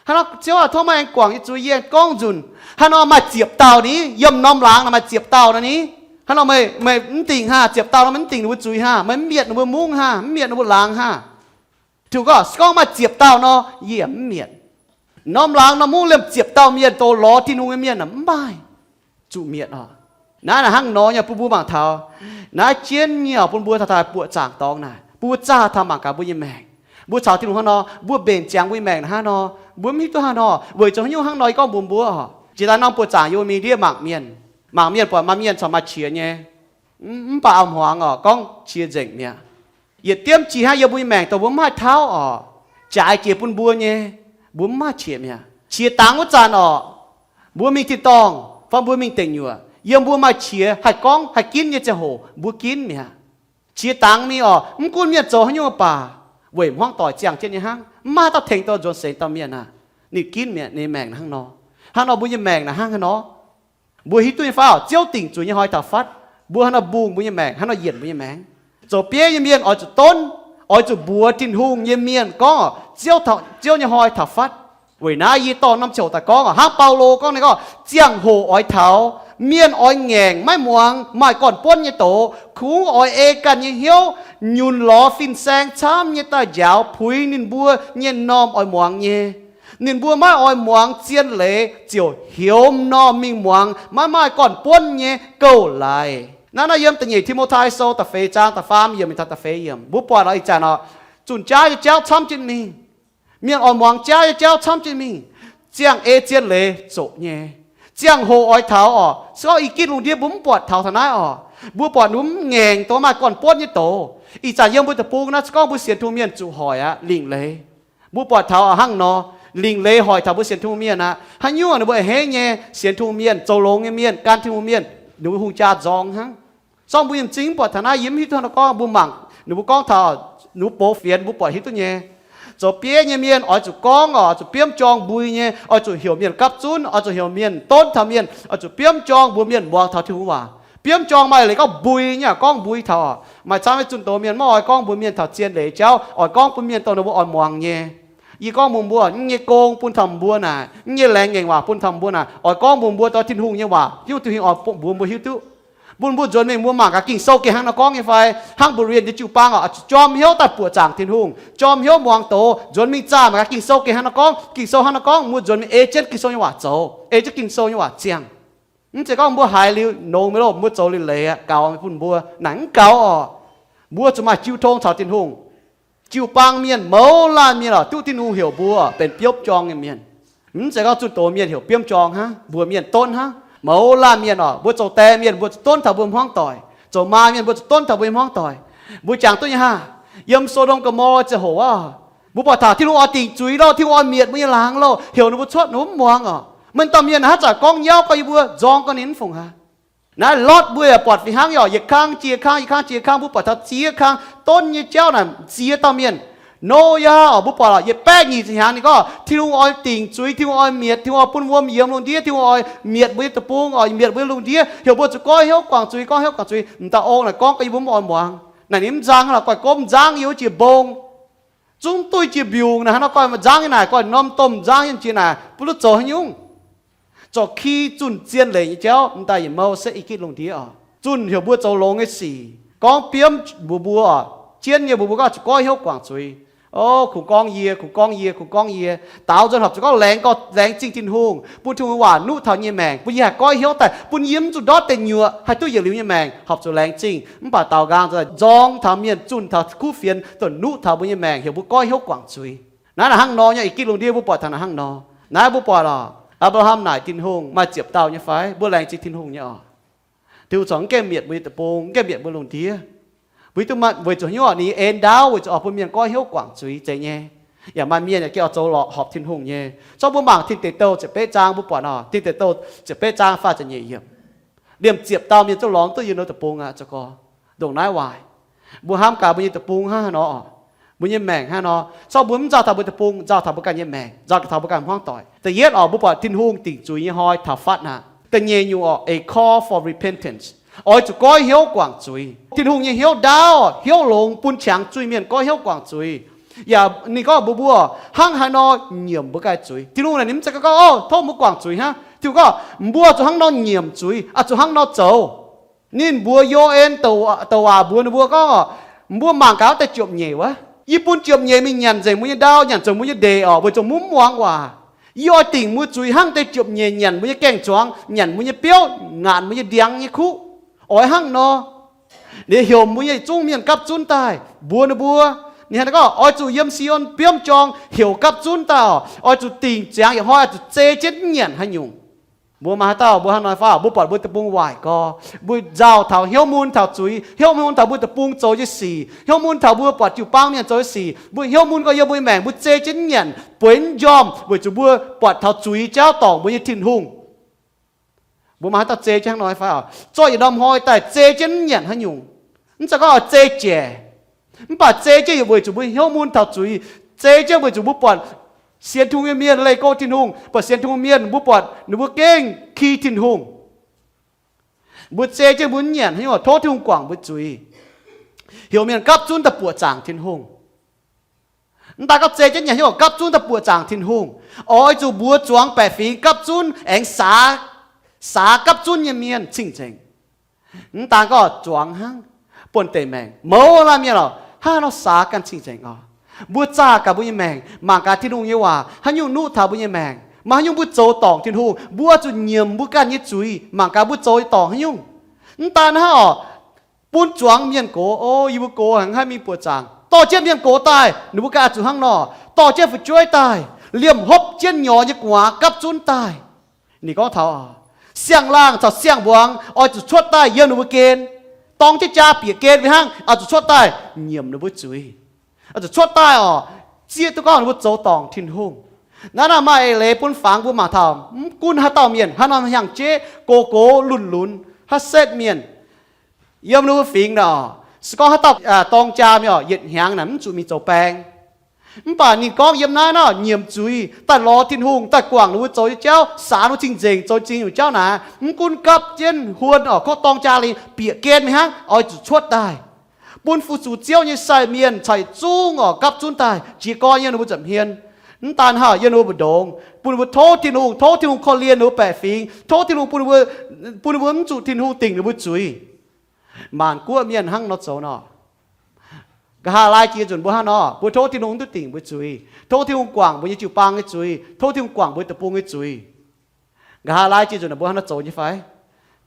Hnangv nor Ziouv aac, tov meih aengx guangc yie zuiz, yie aengx gorngv nzunc. Hnangv nor maaih ziepc dauh ni, yiem norm laangz nor maaih ziepc dauh nor ni. Hnangv nor meih, meih mv dingc haac, ziepc dauh nor meih mv dingc ninh mbuo zuiz haac, meih mv mietc ninh mbuo mungv haac, mv mietc ninh mbuo laangz haac. Tin-Hungh gorngv, se gorngv maaih ziepc dauh nor, yie yaac mv mietc. Norm laangz nor mungv liemh ziepc dauh mienh, doz lorz Tin-Hungh nyei mienh naaic mv maaih zuqc mietc oc. Naaiv naaic hnangv nor nyei bun mbuo mangc taux naaiv jienv nyei oc, bun mbuo taux daaih buoqc zaangc dorngx naaic, bun mbuo zaah taux mangc gaax mbuo nyei maengc. Mbuo caux Tin-Hungh hnangv nor, mbuo mbenc ziangx mbuo nyei maengc hnangv nor, mbuo mv hiuv duqv hnangv nor. Weic zuqc haaix nyungc hnangv nor yie gorngv mbuox mbuo oc, jiex daaih norm buoqc zaangc yie mingh ndiev mangc mienh, mangc mienh buatc maaih mienh corc maaih qiex nyei, mv baac auv hmuangx oc, gorngv qiex nzengc mi'aqv. Yietc diemv jiex hnangv yiem mbuo nyei maengc dongh mbuo mv maaih tauv oc, jaaix jiex bun mbuo nyei, mbuo mv maaih qiex mi'aqv. Qiex dangx wuov zanc oc, mbuo mingh tin-dorngh fai mbuo mingh deic nyuoqc, yiem mbuo maaih qiex haih gorngv haih ginv nyei ziangh hoc mbuo ginv mi'aqv. Qiex dangx mingh oc, mv gunv mienh zoux haaix nyungc baac, weic hmuangv doic ziangh jienv nyei hnangv, mv maaih haaix dauh tengx dorh nzuonx seix dauh mienh aqv. Ninh ginv mi'aqv, ninh maengc hnangv nor. Hnangv nor mbuo nyei maengc naaic hnangv haaix nor? Mbuo hiuv duqv nyei fai oc, Ziouv dingc zuiz nyei hnoi taux fatv, mbuo hnangv nor mbungh mbuo nyei maengc, hnangv nor yienc mbuo nyei maengc. Zoux bieiv nyei mienh oix zuqc donv, oix zuqc mbuox Tin-Hungh nyei mienh gorngv oc, Ziouv, Ziouv nyei hnoi taux fatv. Weic naaiv yie dorh norm ziangh hoc daaih gorngv oc, hnangv Baulo gorngv ninh gorngv, ziangh hoc oix taux, mienh oix ngaengc maiv muangx maaih gorn-buonv nyei doz, kungx oix ei ganh nyei hnyouv nyunc lorz fin-saeng camv nyei daaih njaaux puix ninh mbuo nyei m'normh oix muangx nyei. Ninh mbuo maiv oix muangx zien leiz ziouc hioux m'normh mingh muangx maiv maaih gorn-buonv nyei gouv-laaix. Naaiv nor yiem da'nyeic Ti^mo^tai Sou da'feix zaang da'faam yiemc mingh taux da'feix yiemc, mbuo buatc oc, ih zanc oc, zunh jaav nyei jauv camv jienv mingh. Mienh oix muangx jaav nyei jauv camv jienv mingh, ziangh ei zien leiz zoqc nyei. Ziangh hoc oix taux oc, se gorngv i gitv lungh ndiev mbuo mv buatc taux taux naaiv oc, mbuo buatc ninh mbuo mv ngaengc dongh maaih gorn-buonv nyei doz. Ih zanc yiem mbuo deic-bung naaiv, se gorngv mbuo sienx Tin-Hungh mienh zuqc hoic aqv, lingc leiz. Mbuo buatc taux hnangv nor, lingc leiz hoic taux mbuo sienx Tin-Hungh mienh aqv. Haaix nyungc ninh mbuo a'hneiv nyei, sienx Tin-Hungh mienh, zoux longx nyei mienh, gan Tin-Hungh mienh, ninh mbuo hungh jaa nzorng hnangv. Sorng mbuo nyei m'zing mv buatc taux naaiv, yie mv hiuv duqv hnangv nor gorngv, mbuo mangc ninh mbuo gorngv taux ninh mbuo box fienx, mbuo buatc hiuv duqv nyei. Zoux bieiv nyei mienh oix zuqc gorngv oc, oix zuqc biomv jorng mbui nyei, oix zuqc heuc mienh gapv zunv, oix zuqc heuc mienh donv taux mienh, oix zuqc biomv jorng mbuox mienh muangx taux Tin-Hungh waac. Biomv jorng maaih leiz gorngv mbui nyei, gorngv mbui taux oc. Maaih camv nyei zunh doz mienh maiv oix gorngv mbuox mienh taux zien leiz jauv, oix gorngv bun mienh dongh ninh mbuo oix muangx nyei. Yie gorngv mbuox mbuo, mv nyei gong bun taux mbuo naaic, mv nyei laengz ngaengc waac bun taux mbuo naaic, oix gorngv mbuox mbuo dongh Tin-Hungh nyei waac, hiuv duqv hingh oix bun mbuox hiuv duqv. Bun mbuo nzuonx mingh mbuo mangc gaax Ging-Sou gengh hnangv nor gorngv nyei fai? Hnangv mbuo เรียน nyei jiu-baang oc, jorm hnyouv daaih buoqc zaangc Tin-Hungh, jorm hnyouv muangx doz, nzuonx mingh zaah mangc gaax Ging-Sou gengh hnangv nor gorngv. Ging-Sou hnangv nor gorngv, mbuo nzuonx mingh ei jienv Ging-Sou nyei waac zoux, ei jienv Ging-Sou nyei waac ziangh. Mv zeiz gorngv mbuo haiz liuz nongx mingh loh, mbuo zoux liuz leiz aqv, gaux bun mbuo naaic mv gaux oc. Mbuo zuqc maaih jiu tong caux Tin-Hungh. Jiu-baang mienh, mouz laanh mienh oc, duqv Tin-Hungh heuc mbuo benx biomv jorng nyei mienh. Mv zeiz gorngv zunh doz mienh heuc biomv jorng hnangv, mbuox mienh donv hnangv. Mouz laanh mienh oc, mbuo zoux die mienh mbuo zuqc donv taux mbuo hmuangv doic, zoux maa mienh mbuo zuqc donv taux mbuo nyei hmuangv doic. Mbuo jangx duqv nyei haah? Yiem So^ndom Go^mo^le ziangh hoc aav, mbuo buatc taux Tin-Hungh oix dingc zuiz loh, Tin-Hungh oix mietc mbuo nyei laangz loh, heuc ninh mbuo cuotv, ninh mbuo mv muangx oc. Maaih dauh mienh haaix zanc gorngv nyauv gorngv yie mbuo nzorng gorngv ninh mv fungc haaix. Naaiv Lotv mbuo yaac buatc fih hnangv oc, yietc kang jiex kang, yietc kang jiex kang, mbuo buatc taux ziex kang donv nyei jauv naaic ziex dauh mienh. Noyaa oc, mbuo buatc oc, yietc baeqv nyic ziepc hnyangx ninh gorngv Tin-Hungh oix dingc zuiz, Tin-Hungh oix mietc, Tin-Hungh oix bun wuom yiem lungh ndiev, Tin-Hungh oix mietc mbuo nyei deic-bung oc, mietc mbuo nyei lungh ndiev, heuc mbuo zuqc goiv hnyouv guangc zuiz, goiv hnyouv guangc zuiz. M'dauh ong naaic gorngv gorngv yie mbuo mv oix muangx. Naaic ninh mv nzang lorqc, goiv gomv nzangv yiem wuov jiex mbong, zungv duih jiex mbiungc naaic, hnangv nor goiv nzangv nyei naaic, goiv norm domh nzangv nyei jiex naaic, bun luv zoux haaix nyungc? Zorqv ki zunh zien leiz nyei jauv, m'daaih yietc mouh se i gitv lungh ndiev oc. Zunh heuc mbuo zoux longx nyei sic, gorngv biomv mbuox mbuo oc, jienv nyei mbuox mbuo gorngv zuqc goiv hnyouv guangc zuiz. O, kungx gorngv yie, kungx gorngv yie, kungx gorngv yie. Daaux nzuonx horpc zuqc gorngv laengz, gorngv laengz zingh Tin-Hungh, bun Tin-Hungh waac nuqv taux yie nyei maengc, bun yie haih goiv hnyouv daaih, bun yie mv zuqc ndortv deic nyuoqc, haih duqv yietc liuz nyei maengc, horpc zuqc laengz zingh. Mv baac daaux nqaang nzorng taux mienh, zunh taux kuv fienx, dongh nuqv taux mbuo nyei maengc, heuc mbuo goiv hnyouv guangc zuiz. Naaiv naaic hnangv nor nyei, i gitv lungh ndiev mbuo buatc taux naaic hnangv nor. Naaiv mbuo buatc oc, Apc^laa^ham naaic Tin-Hungh maaih ziepc dauh nyei fai? Mbuo laengz zingh Tin-Hungh nyei oc. Tin-Hungh corc mv gaengh mietc mbuo nyei deic-bung, mv gaengh mietc mbuo lungh ndiev. Mbuo hiuv duqv maaih weic zuqc haaix nyungc oc, ninh nyei en ndaauv weic zuqc oix bun mienh goiv hnyouv guangc zuiz zeiz nyei. Yaac maaih mienh yaac gengh oix zoux lorqc horpc Tin-Hungh nyei. Corc mbuo mangc Tin Deic Douh ziepc betv zaang, mbuo buatc oc, Tin Deic Douh ziepc betv zaang faah ziepc nyeic yiemc. Liemh ziepc dauh mienh zungv lorngx duqv yiem ninh deic-bung aqv. Za'gengh ndongc naaiv waaic, mbuo hnamv gaax mbuo nyei deic-bung hnangv haaix nor oc, mbuo nyei maengc hnangv haaix nor. Corc mbuo mv nzauh taux mbuo deic-bung, nzauh taux mbuo ganh nyei maengc, nzauh taux mbuo ganh hmuangv doic. Da'yietv oc, mbuo buatc Tin-Hungh dingc zuiz nyei hnoi taux fatv aqv. Da'nyeic nyungc oc, a call for repentance, oix zuqc goiv hnyouv guangc zuiz. Tin-Hungh nyei hnyouv ndaauv, hnyouv longx, bun qangx zuiz-mienh goiv hnyouv guangc zuiz. Yaac ninh gorngv mbuox mbuo hnangv haaix nor nyiemc mbuo ganh zuiz. Tin-Hungh naaic ninh mv zeiz gorngv, O, tov mbuo guangc zuiz hnangv. Tin-Hungh gorngv mbuo zuqc hnangv nor nyiemc zuiz, oix zuqc hnangv nor zoux. Ninh mbuox Yo^en douc waac mbuox ninh mbuo gorngv, Mbuo mangc gaax wuov deix ziepc nyeic wuov. Yie bun ziepc nyeic mingh nyanc nzengc mbuo nyei ndau, nyanc nzengc mbuo nyei ndeic oc, weic zuqc mbuo mv muangx waac. Yie oix dingc mbuo zuiz hnangv deix ziepc nyeic nyanc mbuo nyei gaeng-zuangx, nyanc mbuo nyei biouv, ngaanc mbuo nyei ndiangx nyei kuv. Oix hnangv nor. Ninh heuc mbuo nyei zungv mienh gapv zunv daaih mbuox ninh mbuo, ninh hnangv naaiv gorngv, Oix zuqc yiem Si^on biomv jorng heuc gapv zunv daaih oc. Oix zuqc dingc ziangx yietc hnoi, oix zuqc zei jienv nyanc haaix nyungc. Mbuo maaih haaix dauh mbuo hnangv nor fai? Mbuo buatc mbuo deic-bung waaic gorx, mbuo nzauh taux hnyouv mun taux zuiz, hnyouv mun taux mbuo deic-bung zoux nyei sic, hnyouv mun taux mbuo buatc jiu-baang mienh zoux nyei sic, mbuo hnyouv mun gorx yiem mbuo nyei maengc, mbuo zei jienv nyanc, bueix mv njormh, weic zuqc mbuo buatc taux zuiz jauv dorngc mbuo nyei Tin-Hungh. Mbuo maaih haaix dauh zei jienv hnangv nor fai oc? Zorqv yietc norm hnoi daaih zei jienv mv nyanc haaix nyungc. Mv zeiz gorngv oix zei jaic, mv baac zei jienv weic zuqc mbuo hnyouv mun taux zuiz, zei jienv weic zuqc mbuo buatc sienx Tin-Hungh nyei mienh leih go Tin-Hungh, buatc sienx Tin-Hungh mienh mbuo buatc ninh mbuo gengh ki Tin-Hungh. Mbuo zei jienv mbuo mv nyanc haaix nyungc, tov Tin-Hungh guangc mbuo zuiz, heuc mienh gapv zunv daaih buoqc zaangc Tin-Hungh. Mv daan gorngv zei jienv nyanc haaix nyungc, gapv zunv daaih buoqc zaangc Tin-Hungh. Oix zuqc mbuox zuangx baeqc fingx gapv zunv aengx saax, saax gapv zunv nyei mienh cing-nzengc. Mv daan gorngv zuangx hnangv, buonv-deic maengc mouz laanh mienh oc, hnangv haaix nor saax ganh cing-nzengc oc. Mbuo zaah gaax mbuo nyei maengc, mangc gaax Tin-Hungh nyei waac haaix nyungc nuqv taux mbuo nyei maengc, maaih haaix nyungc mbuo zoux dorngc Tin-Hungh, mbuo zuqc nyiemc mbuo ganh nyei zuiz, mangc gaax mbuo zoux dorngc haaix nyungc. Mv daan hnangv oc, bun zuangx mienh gox, O, yie mbuo gox haic, mv haih mingh buoqc zaangc. Dorh jienv mienh gox daaih, ninh mbuo ganh oix zuqc hnangv nor, dorh jienv fu'jueiv daaih, liemh hopv jienv nyorx nyei gu'nguaaz gapv zunv daaih. Ninh gorngv taux siang-laangh caux siang-mbuangz oix zuqc cuotv daaih yiem ninh mbuo gen, dorng jienv jaa bieqc gen fih hnangv, oix zuqc cuotv daaih nyiemc ninh mbuo zuiz. Oix zuqc cuotv daaih oc, zieqv duqv gorngv ninh mbuo zoux dorngc Tin-Hungh. Naaiv naaic maaih eix leiz bun fangx mbuo mangc taux, mv gunv haaix dauh mienh, haaix norm hnyangx-jeiv, gox-gox lunx-lunx, haaix setv mienh, yiem ninh mbuo fingx naaic oc, se gorngv haaix dauh dorng jaa mingh oc, yietc hnyangx naaic mv zuqc mingh zoux baeng. Mv baac ninh gorngv yiem naaiv nor, nyiemc zuiz daaih lorz Tin-Hungh, daaih guangc ninh mbuo zoux nyei jauv, saax ninh mbuo cing-nzengc zoux zingh nyungc jauv naaic, mv gunv gapv jienv huon oc, kov dorng jaa lingh, bieqc gen mingh hnangv, oix zuqc cuotv daaih, bun fu-sux Ziouv nyei sai mienh caux yietc zungv oc gapv zunv daaih jiez gorn yiem ninh mbuo nza'hmien. Mv daan hnangv, yiem ninh mbuo mbu'ndongx, bun ninh mbuo tov Tin-Hungh, tov Tin-Hungh korv-lienh ninh mbuo baeqc fingx, tov Tin-Hungh bun ninh mbuo, bun ninh mbuo mv zuqc Tin-Hungh dingc ninh mbuo zuiz. Maanc guoqv mienh hnangv nor zoux nor. Nqa'haav laai jiex nzunc mbuo hnangv nor, mbuo tov Tin-Hungh mv duqv dingc mbuo zuiz, tov Tin-Hungh guangc mbuo nyei jiu-baang nyei zuiz, tov Tin-Hungh guangc mbuo deic-bung nyei zuiz. Nqa'haav laai jiex nzunc naaic mbuo hnangv nor zoux nyei fai?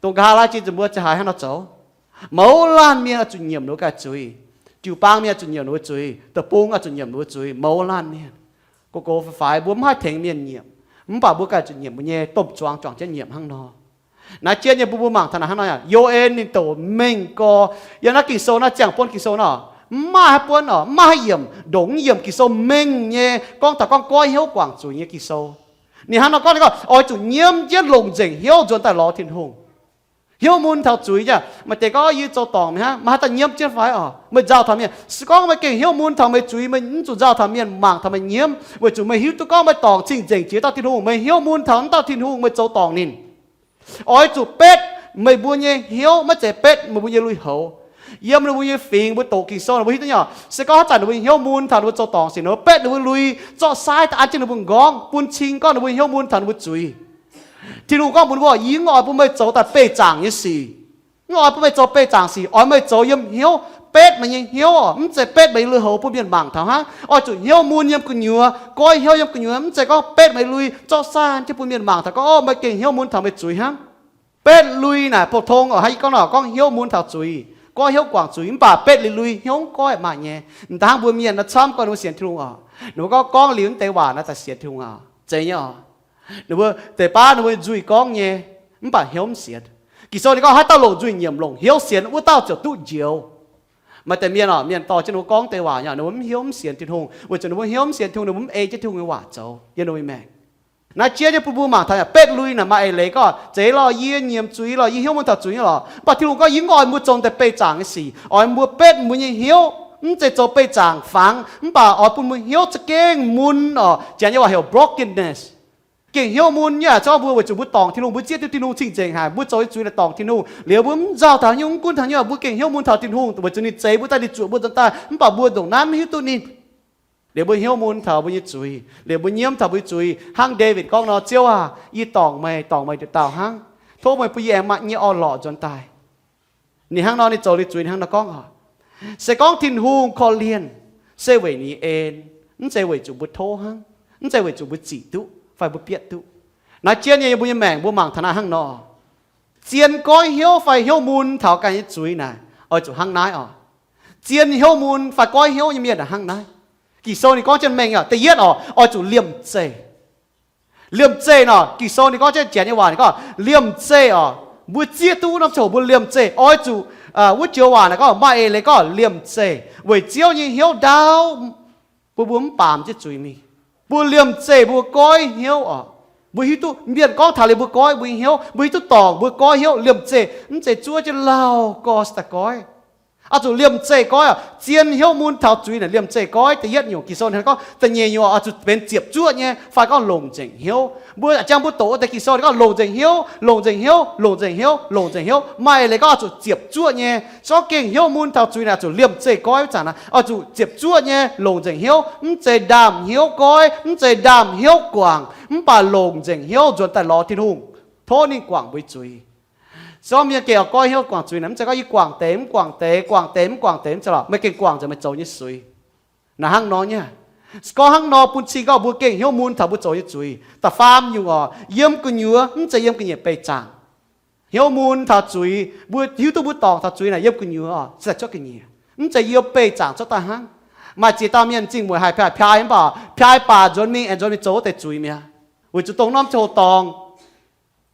Dongh nqa'haav laai jiex nzunc mbuo za'haaix hnangv nor zoux? Mouz laanh mienh oix zuqc nyiemc ninh mbuo ganh zuiz. Jiu-baang mienh oix zuqc nyiemc ninh mbuo zuiz. Deic-bung oix zuqc nyiemc ninh mbuo zuiz. Mouz laanh mienh, gox gox fai fai mbuo mv haih tengx mienh nyiemc, mv baac mbuo ganh zuqc nyiemc mbuo nyei domh zuangx juangc jienv nyiemc hnangv nor. Naaiv jien nyei mbuo, mbuo mangc taux naaic hnangv nor, Yo^en ninh douc mengh gorx. Yiem naaiv Ging-Sou naaiv ziangh buonv Ging-Sou nor, mv maaih haaix buonv oc, mv maaih haaix yiemc ndongc mv yiemc Ging-Sou mengh nyei gorngv taux gorngv goiv hnyouv guangc zuiz nyei Ging-Sou. Ninh hnangv nor gorngv, ninh gorngv oix zuqc nyiemv jienv longc nzengc hnyouv nzuonx daaih lorz Tin-Hungh. Hnyouv mun taux zuiz nyei. Maaih deix gorngv, yie zoux dorngc mi'aqv, meih haaix dauh nyiemv jienv fai oc? Meih nzauh taux mienh. Se gorngv meih gengh hnyouv mun taux meih zuiz, meih mv zuqc nzauh taux mienh, mangc taux meih nyiemv, weic zuqc meih hiuv duqv gorngv meih dorngc cing-nzengc jiex dauh Tin-Hungh, meih hnyouv mun taux wuov dauh Tin-Hungh, meih zoux dorngc ninh. Oix zuqc betv meih mbuo nyei hnyouv, maiv zeiz betv meih mbuo nyei lui-houx. Yiem ninh mbuo nyei fingx, mbuo doqc Ging-Sou ninh mbuo hiuv duqv nyei oc. Se gorngv haaix zanc ninh mbuo hnyouv mun taux ninh mbuo zoux dorngc sic, ninh mbuo betv ninh mbuo lui, zorqv saaiv daaih an jienv ninh mbuo m'nqorngv, bun cing gorngv ninh mbuo hnyouv mun taux ninh mbuo zuiz. Tin-Hungh gorngv mbuox ninh mbuo, yie mv oix bun meih zoux daaih beih zaangc nyei sic. Mv oix bun meih zoux beih zaangc sic, oix meih zoux yiem hnyouv, betv meih nyei hnyouv oc, mv zeiz betv meih lui-houx bun mienh mangc taux hnangv. Oix zuqc hnyouv mun yiem gu'nyuoz, goiv hnyouv yiem gu'nyuoz, mv zeiz gorngv betv meih lui, zorqv saaiv an jienv bun mienh mangc taux gorngv, o, meih gengh hnyouv mun taux meih zuiz hnangv. Betv lui naaic pou-tong oc, hnangv yie gorngv nor, gorngv hnyouv mun taux zuiz, goiv hnyouv guangc zuiz, mv baac betv lui-lui hnyouv goiv maaih nyei. M'daaih hnangv mbuo mienh naaiv camv gorngv ninh mbuo sienx Tin-Hungh oc, ninh mbuo gorngv, gorngv liuz naaiv deix waac naaiv daaih sienx Tin-Hungh oc, zeiz nyei oc. Ninh mbuo deix baav ninh mbuo nzuih gorngv nyei, mv baac hnyouv mv sienx. Ging-Sou ninh gorngv, haaix dauh longc nzuih nyiemc longc hnyouv sienx, wuov dauh ziouc duqv njoux. Maaih deix mienh oc, mienh dorh jienv ninh mbuo gorngv deix waac nyei, ninh mbuo mv hnyouv mv sienx Tin-Hungh, weic zuqc ninh mbuo hnyouv mv sienx Tin-Hungh, ninh mbuo mv ei jienv Tin-Hungh nyei waac zoux yiem ninh mbuo nyei maengc. Naaiv jien nyei bun mbuo mangc taux, betv lui naaic maaih eix leiz gorngv, zeiz lorqc, yie nyiemc zuiz lorqc, yie hnyouv mun taux zuiz nyei lorqc. Mv baac Tin-Hungh gorngv, yie mv oix mbuo zoux deix beih zaangc nyei sic, oix mbuo betv mbuo nyei hnyouv, mv zeiz zoux beih zaangc fangx, mv baac oix bun mbuo hnyouv za'gengh mun oc. Janx nyei waac heuc brokenness. Gengh hnyouv mun nyei aqv, zorqv mbuo weic zuqc mbuo dorngc Tin-Hungh, mbuo zieqv duqv Tin-Hungh cing-nzengc haic, mbuo zoux nyei zuiz naaic dorngc Tin-Hungh liuz, mbuo mv nzauh taux hnyouv, mv gunv taux hnyouv, mbuo gengh hnyouv mun taux Tin-Hungh weic zuqc ninh zeix mbuo daaih, ninh zuoqc mbuo nzuonx daaih, mv baac mbuo ndongc naaiv mv hiuv duqv ninh. Liuz mbuo hnyouv mun taux mbuo nyei zuiz, liuz mbuo nyiemv taux mbuo nyei zuiz, hnangv Ndaawitv gorngv nor, Ziouv aah, yie dorngc meih, dorngc meih nduqc dauh hnangv. Tov meih bun yie aengx maaih nyei orn-lorqc nzuonx daaih. Ninh hnangv nor, ninh zoux liuz zuiz ninh hnangv nor gorngv oc. Se gorngv Tin-Hungh korv-lienh, se weic ninh nyei en, mv zeiz weic zuqc mbuo tov hnangv, mv zeiz weic zuqc mbuo zic duqv fai mbuo bietv duqv. Naaiv jien nyei mbuo nyei maengc mbuo mangc taux naaiv hnangv nor, zien goiv hnyouv fai hnyouv mun taux ganh nyei zuiz naaic, oix zuqc hnangv naaiv oc. Zien hnyouv mun fai goiv hnyouv nyei mienh hnangv naaiv. Ging-Sou ninh gorngv jienv mengh oc, da'yietv oc, oix zuqc liemh zeih. Liemh zeih nor, Ging-Sou ninh gorngv jienv Janx nyei waac ninh gorngv liemh zeih oc. Mbuo zieqv duqv wuov norm ziangh hoc mbuo liemh zeih, oix zuqc, wuov joux waac naaic gorngv maaih eix leiz gorngv liemh zeih weic Ziouv nyei hnyouv ndaauv, bun mbuo mv baamz jienv zuiz mingh. Mbuo liemh zeih mbuo goiv hnyouv oc. Mbuo hiuv duqv mienh gorngv taux liuz mbuo goiv mbuo nyei hnyouv, mbuo hiuv duqv dorngc mbuo goiv hnyouv. Liemh zeih mv zeiz zuov jienv lauh gorx daaih goiv. Oix zuqc liemh zeih goiv oc. Zien hnyouv mun taux zuiz naaic liemh zeih goiv. Da'yietv nyungc Ging-Sou ninh gorngv. Da'nyeic nyungc oix zuqc benx ziepc zuoqv nyei fai gorngv longc nzengc hnyouv. Mbuo a'jang mbuo doqc wuov deix Ging-Sou ninh gorngv longc nzengc hnyouv, longc nzengc hnyouv, longc nzengc hnyouv, longc nzengc hnyouv. Maaih eix leiz gorngv oix zuqc ziepc zuoqv nyei. Se gorngv gengh hnyouv mun taux zuiz naaic oix zuqc liemh zeih goiv wuov zanc naaic, oix zuqc ziepc zuoqv nyei longc nzengc hnyouv. Mv zeiz ndaamv hnyouv goiv, mv zeiz ndaamv hnyouv guangc, mv baac longc nzengc hnyouv nzuonx daaih lorz Tin-Hungh, tov ninh guangc mbuo nyei zuiz. Se gorngv mienh gengh oix goiv hnyouv guangc zuiz naaic, mv zeiz gorngv yie guangc deix mv guangc deix, guangc deix mv guangc deix, mv zeiz lorqc. Meih gengh guangc nzengc meih zoux nyei zuiz. Naaiv hnangv nor nyei. Se gorngv hnangv nor bun cing gorngv mbuo gengh hnyouv mun taux mbuo zoux nyei zuiz. Da'faam nyungc oc, yiem gu'nyuoz, mv zeiz yiem ga'nyiec beih zaangc. Hnyouv mun taux zuiz, mbuo hiuv duqv mbuo dorngc taux zuiz naaic yiem gu'nyuoz oc, se daaih cuotv ga'nyiec. Mv zeiz yiem beih zaangc cuotv daaih hnangv. Maaih ziex dauh mienh zingh mueic haic, piai, piai mv baac piai baac nzuonx mingh aengx nzuonx mingh zoux wuov deix zuiz mi'aqv, weic zuqc dongh norm ziangh hoc dorngc.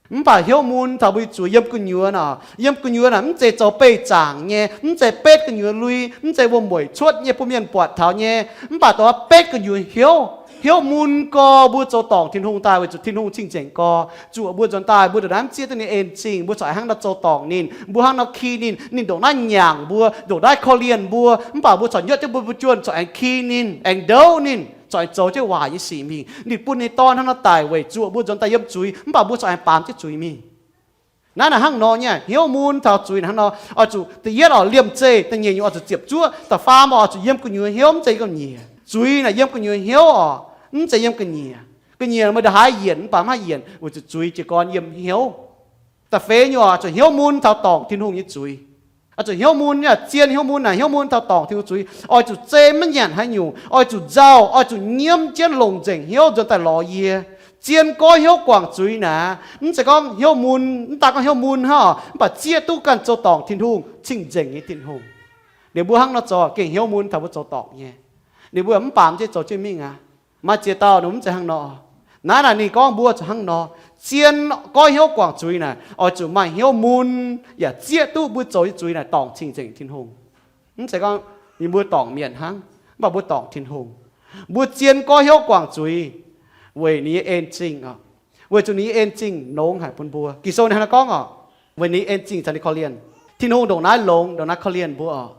Mv baac hnyouv mun taux mbuo nyei zuiz yiem gu'nyuoz naaic, yiem gu'nyuoz naaic mv zeiz zoux beih zaangc nyei, mv zeiz betv gu'nyuoz lui, mv zeiz wuom-mueic cuotv nyei bun mienh buatc taux nyei. Mv baac dongh betv gu'nyuoz hnyouv, Hnyouv mun gorx mbuo zoux dorngc Tin-Hungh daaih weic zuqc Tin-Hungh cing-nzengc gorx zuoqc mbuo nzuonx daaih, mbuo ndongc naaiv mv zieqv duqv ninh en zingh. Mbuo corc aengx hnangv nor zoux dorngc ninh, mbuo hnangv nor ki ninh, ninh ndongc naaiv nyaangc mbuo, ndongc naaiv korv-lienh mbuo, mv baac mbuo corc nyotv jienv mbuo, mbuo juonh corc aengx ki ninh, aengx ndouv ninh, corc aengx zoux jienv waaic nyei sic mingh. Ninh bun ninh Dorn hnangv nor daic weic zuoqc mbuo nzuonx daaih yiem zuiz, mv baac mbuo corc aengx baamz jienv zuiz mingh. Naaiv naaic hnangv nor nyei, hnyouv mun taux zuiz naaic hnangv nor, oix zuqc da'yietv oc, liemh zeih. Da'nyeic nyungc oix zuqc ziepc zuoqv. Da'faam oix zuqc yiem gu'nyuoz hnyouv, mv zeiz yiem ga'nyiec. Zuiz naaic yiem gu'nyuoz hnyouv oc, mv zeiz yiem ga'nyiec. Ga'nyiec meih ndongc haaix yienc mv baac mv haih yienc weic zuqc zuiz jiez gorn yiem hnyouv. Da'feix nyungc oix zuqc hnyouv mun taux dorngc Tin-Hungh nyei zuiz. Oix zuqc hnyouv mun, zien hnyouv mun naaic hnyouv mun taux dorngc Tin-Hungh zuiz. Oix zuqc zei maiv nyanc haaix nyungc, oix zuqc nzauh, oix zuqc nyiemv jienv longc nzengc hnyouv nzuonx daaih lorz yie. Zien goiv hnyouv guangc zuiz naaic, mv zeiz gorngv hnyouv mun, mv daan gorngv hnyouv mun hnangv, mv baac zieqv duqv ganh zoux dorngc Tin-Hungh, cing-nzengc nyei Tin-Hungh. Ninh mbuo hnangv nor zoux gengh hnyouv mun taux mbuo zoux dorngc nyei. Ninh mbuo mv baamz jienv zoux jienv mingh aqv. Maaih ziex dauh ninh mv zeiz hnangv nor. Naaiv naaic ninh gorngv mbuo zuqc hnangv nor. Zien goiv hnyouv guangc zuiz naaic oix zuqc maaih hnyouv mun, yaac zieqv duqv mbuo zoux nyei zuiz naaic dorngc cing-nzengc Tin-Hungh. Mv zeiz gorngv ninh mbuo dorngc mienh hnangv, mv baac mbuo dorngc Tin-Hungh. Mbuo zien goiv hnyouv guangc zuiz weic ninh nyei en zingh oc, weic zuqc ninh nyei en zingh longx haic bun mbuo. Ging-Sou ninh hnangv naaiv gorngv oc, weic ninh nyei en zingh caux ninh korv-lienh. Tin-Hungh ndongc naaiv longx, ndongc naaiv korv-lienh mbuo oc.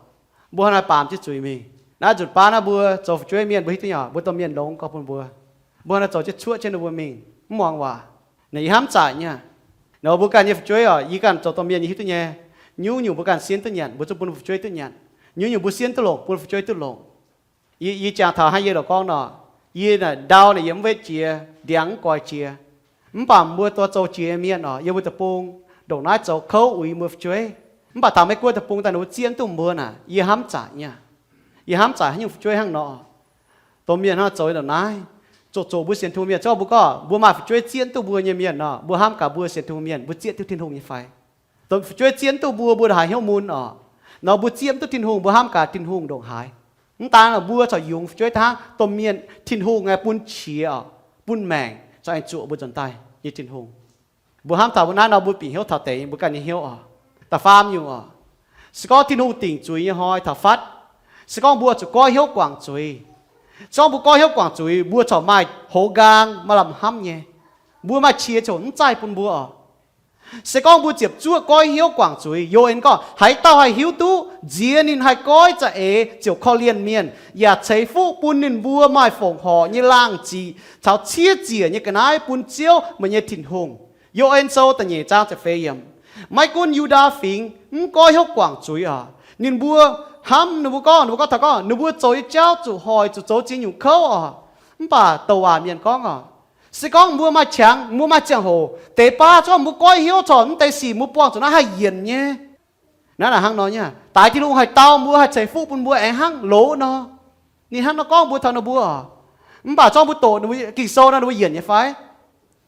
Mbuo hnangv naaiv baamz jienv zuiz mingh. Naaiv nzunc baav naaiv mbuo zoux fu'jueiv mienh mbuo hiuv duqv nyei, mbuo domh mienh longx gorx bun mbuo. Mbuo hnangv naaiv zoux jienv cuoqv jienv ninh mbuo mingh, mv muangx waac. Naaic yie hnamv zaqc nyei. Naaic mbuo ganh nyei fu'jueiv oc, yie ganh zoux domh mienh yie hiuv duqv nyei. Nyungc-nyungc mbuo ganh sienx duqv nyanc, mbuo zuqc bun fu'jueiv duqv nyanc. Nyungc-nyungc mbuo sienx duqv longc, bun fu'jueiv duqv longc. Yie, yie jangx taux hnangv yie lorqc gorngv nor, yie naaic ndau naaic yie mv wetv jiex, ndiangx mv goix jiex. Mv baac mbuo dorh zoux jiex mienh oc, yiem mbuo deic-bung ndongc naaiv zoux kouv uix mbuo fu'jueiv. Mv baac taux Meiv Guoqv deic-bung daaih ninh mbuo zieqv mv duqv mbuo naaic, yie hnamv zaqc nyei. Yie hnamv zaqc haaix nyungc fu'jueiv hnangv nor. Domh mienh hnangv zoux ndongc naaiv, zoqc zoqc mbuo sienx Tin-Hungh mienh, zorqv mbuo gorngv mbuo maaih fu'jueiv zieqv mv duqv mbuo nyei mienh nor, mbuo hnamv gaax mbuo sienx Tin-Hungh mienh, mbuo zieqv duqv Tin-Hungh nyei fai? Dongh fu'jueiv zieqv mv duqv mbuo, mbuo haiz hnyouv mun oc. Nor mbuo zieqv mv duqv Tin-Hungh, mbuo hnamv gaax Tin-Hungh ndongc haaix? Mv daan lorqc, mbuo corc yungz fu'jueiv hnangv domh mienh Tin-Hungh aengx bun qiex oc, bun maengc, corc aengx zuoqc mbuo nzuonx daaih nyei Tin-Hungh. Mbuo hnamv taux mbuo naaiv nor mbuo bieqc hnyouv taux deix mbuo ganh nyei hnyouv oc. Da'faam nyungc oc, se gorngv Tin-Hungh dingc zuiz nyei hnoi taux fatv, se gorngv mbuo zuqc goiv hnyouv guangc zuiz. Se gorngv mbuo goiv hnyouv guangc zuiz, mbuo corc maaih hoz nqaang, maaih lamh hnamv nyei. Mbuo maaih qiex ziouc mv zaih bun mbuo oc. Se gorngv mbuo ziepc zuoqv goiv hnyouv guangc zuiz, Yo^en gorngv, haaix dauh haih hiuv duqv nziex ninh haih goiv za'eix ziouc korv-lienh mienh, yaac ceix fuqv bun ninh mbuo maaih fongc horc nyei laangh ziqc caux ciev ziec nyei ga'naaiv bun Ziouv, meih nyei Tin-Hungh? Yo^en Sou da'nyeic zaang ziepc feix yiemc. Maiv gunv Yu^ndaa Fingx mv goiv hnyouv guangc zuiz oc, ninh mbuo hnamv, ninh mbuo gorngv, ninh mbuo gorngv taux gorngv ninh mbuo zoux nyei jauv zuqc hoic, zuqc zoux ziex nyungc kouv oc. Mv baac douc waac mienh gorngv oc, se gorngv mbuo maaih qangx, mbuo maaih ziangh hoc, deix baav zorqv mbuo goiv hnyouv corc mv deix sic mbuo buangh zuqc naaiv haih yienc nyei. Naaiv naaic hnangv nor nyei, daix Tin-Hungh haih dau mbuo, haih ceix fuqv bun mbuo aengx hnangv loz nor. Ninh hnangv nor gorngv mbuo taux ninh mbuo oc. Mv baac zorqv mbuo doqc ninh mbuo Ging-Sou nor, ninh mbuo yienc nyei fai?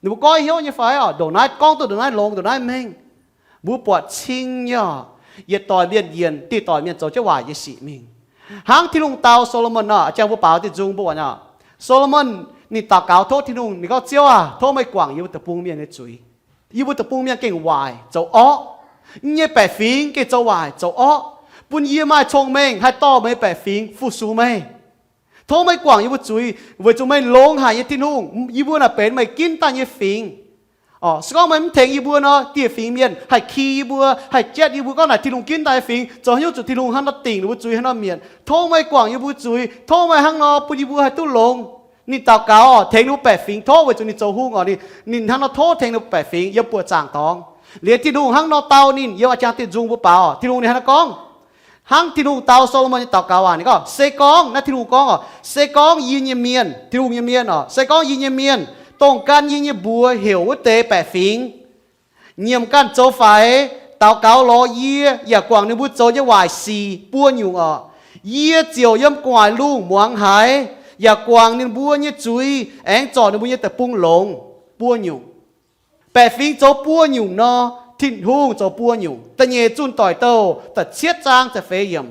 Ninh mbuo goiv hnyouv nyei fai oc? Ndongc naaiv gorngv duqv, ndongc naaiv longx, ndongc naaiv mengh. Mbuo buatc cing nyei oc. Yietc doic mienh yienc, diuh doic mienh zoux jienv waaic nyei sic mingh. Hnangv Tin-Hungh dau Solomon nor, jang mbuo baaux diuh nzung mbuo oc. Solomon ninh daux gaux tov Tin-Hungh, ninh gorngv, Ziouv aah! Tov meih guangc yie mbuo deic-bung mienh nyei zuiz. Yie mbuo deic-bung mienh gengh waaic zoux orqv. Yie nyei baeqc fingx gengh zoux waaic zoux orqv, bun yie maaih cong-mengh haih dorh meih nyei baeqc fingx fu-sux meih. Tov meih guangc yie mbuo zuiz, weic zuqc meih longx haic nyei Tin-Hungh. Yie mbuo naaic benx meih ginv daaih nyei fingx. Oc, se gorngv meih mv tengx yie mbuo nor, dieh fingx mienh haih ki yie mbuo, haih jatv yie mbuo. Gorngv naaic Tin-Hungh ginv daaih nyei fingx zoux haaix nyungc zuqc Tin-Hungh hnangv nor dingc ninh mbuo zuiz, hnangv nor mietc. Tov meih guangc yie mbuo zuiz, tov meih hnangv nor bun yie mbuo haih duqv longx. Ninh daux gaux oc, tengx ninh mbuo baeqc fingx tov, weic zuqc ninh zoux hungh oc. Ninh, ninh hnangv nor tov tengx ninh mbuo baeqc fingx yiem buoqc zaangc dorngx. Liuz Tin-Hungh hnangv nor dau ninh, yiem a'jang diuh nzung mbuo baaux oc, Tin-Hungh ninh hnangv nor gorngv, hnangv Tin-Hungh dau Solomon nyei daux gaux waac, ninh gorngv, se gorngv, naaiv Tin-Hungh gorngv oc, se gorngv yie nyei mienh, Tin-Hungh nyei mienh oc, se gorngv yie nyei mienh, dongh gan yie nyei mbuox heuc wuov deix baeqc fingx, nyiemc ganh zoux faix, daux gaux lorz yie, yaac guangc ninh mbuo zoux nyei waaic sic buo nyungc oc, yie ziouc yiem gu'nguaaic lungh muangx haiz, yaac guangc ninh mbuo nyei zuiz, aengx zorc ninh mbuo nyei deic-bung longx buo nyungc. Baeqc fingx zoux buo nyungc nor, Tin-Hungh zoux buo nyungc. Da'nyeic zunh doic douh da'cietv zaang ziepc feix yiemc.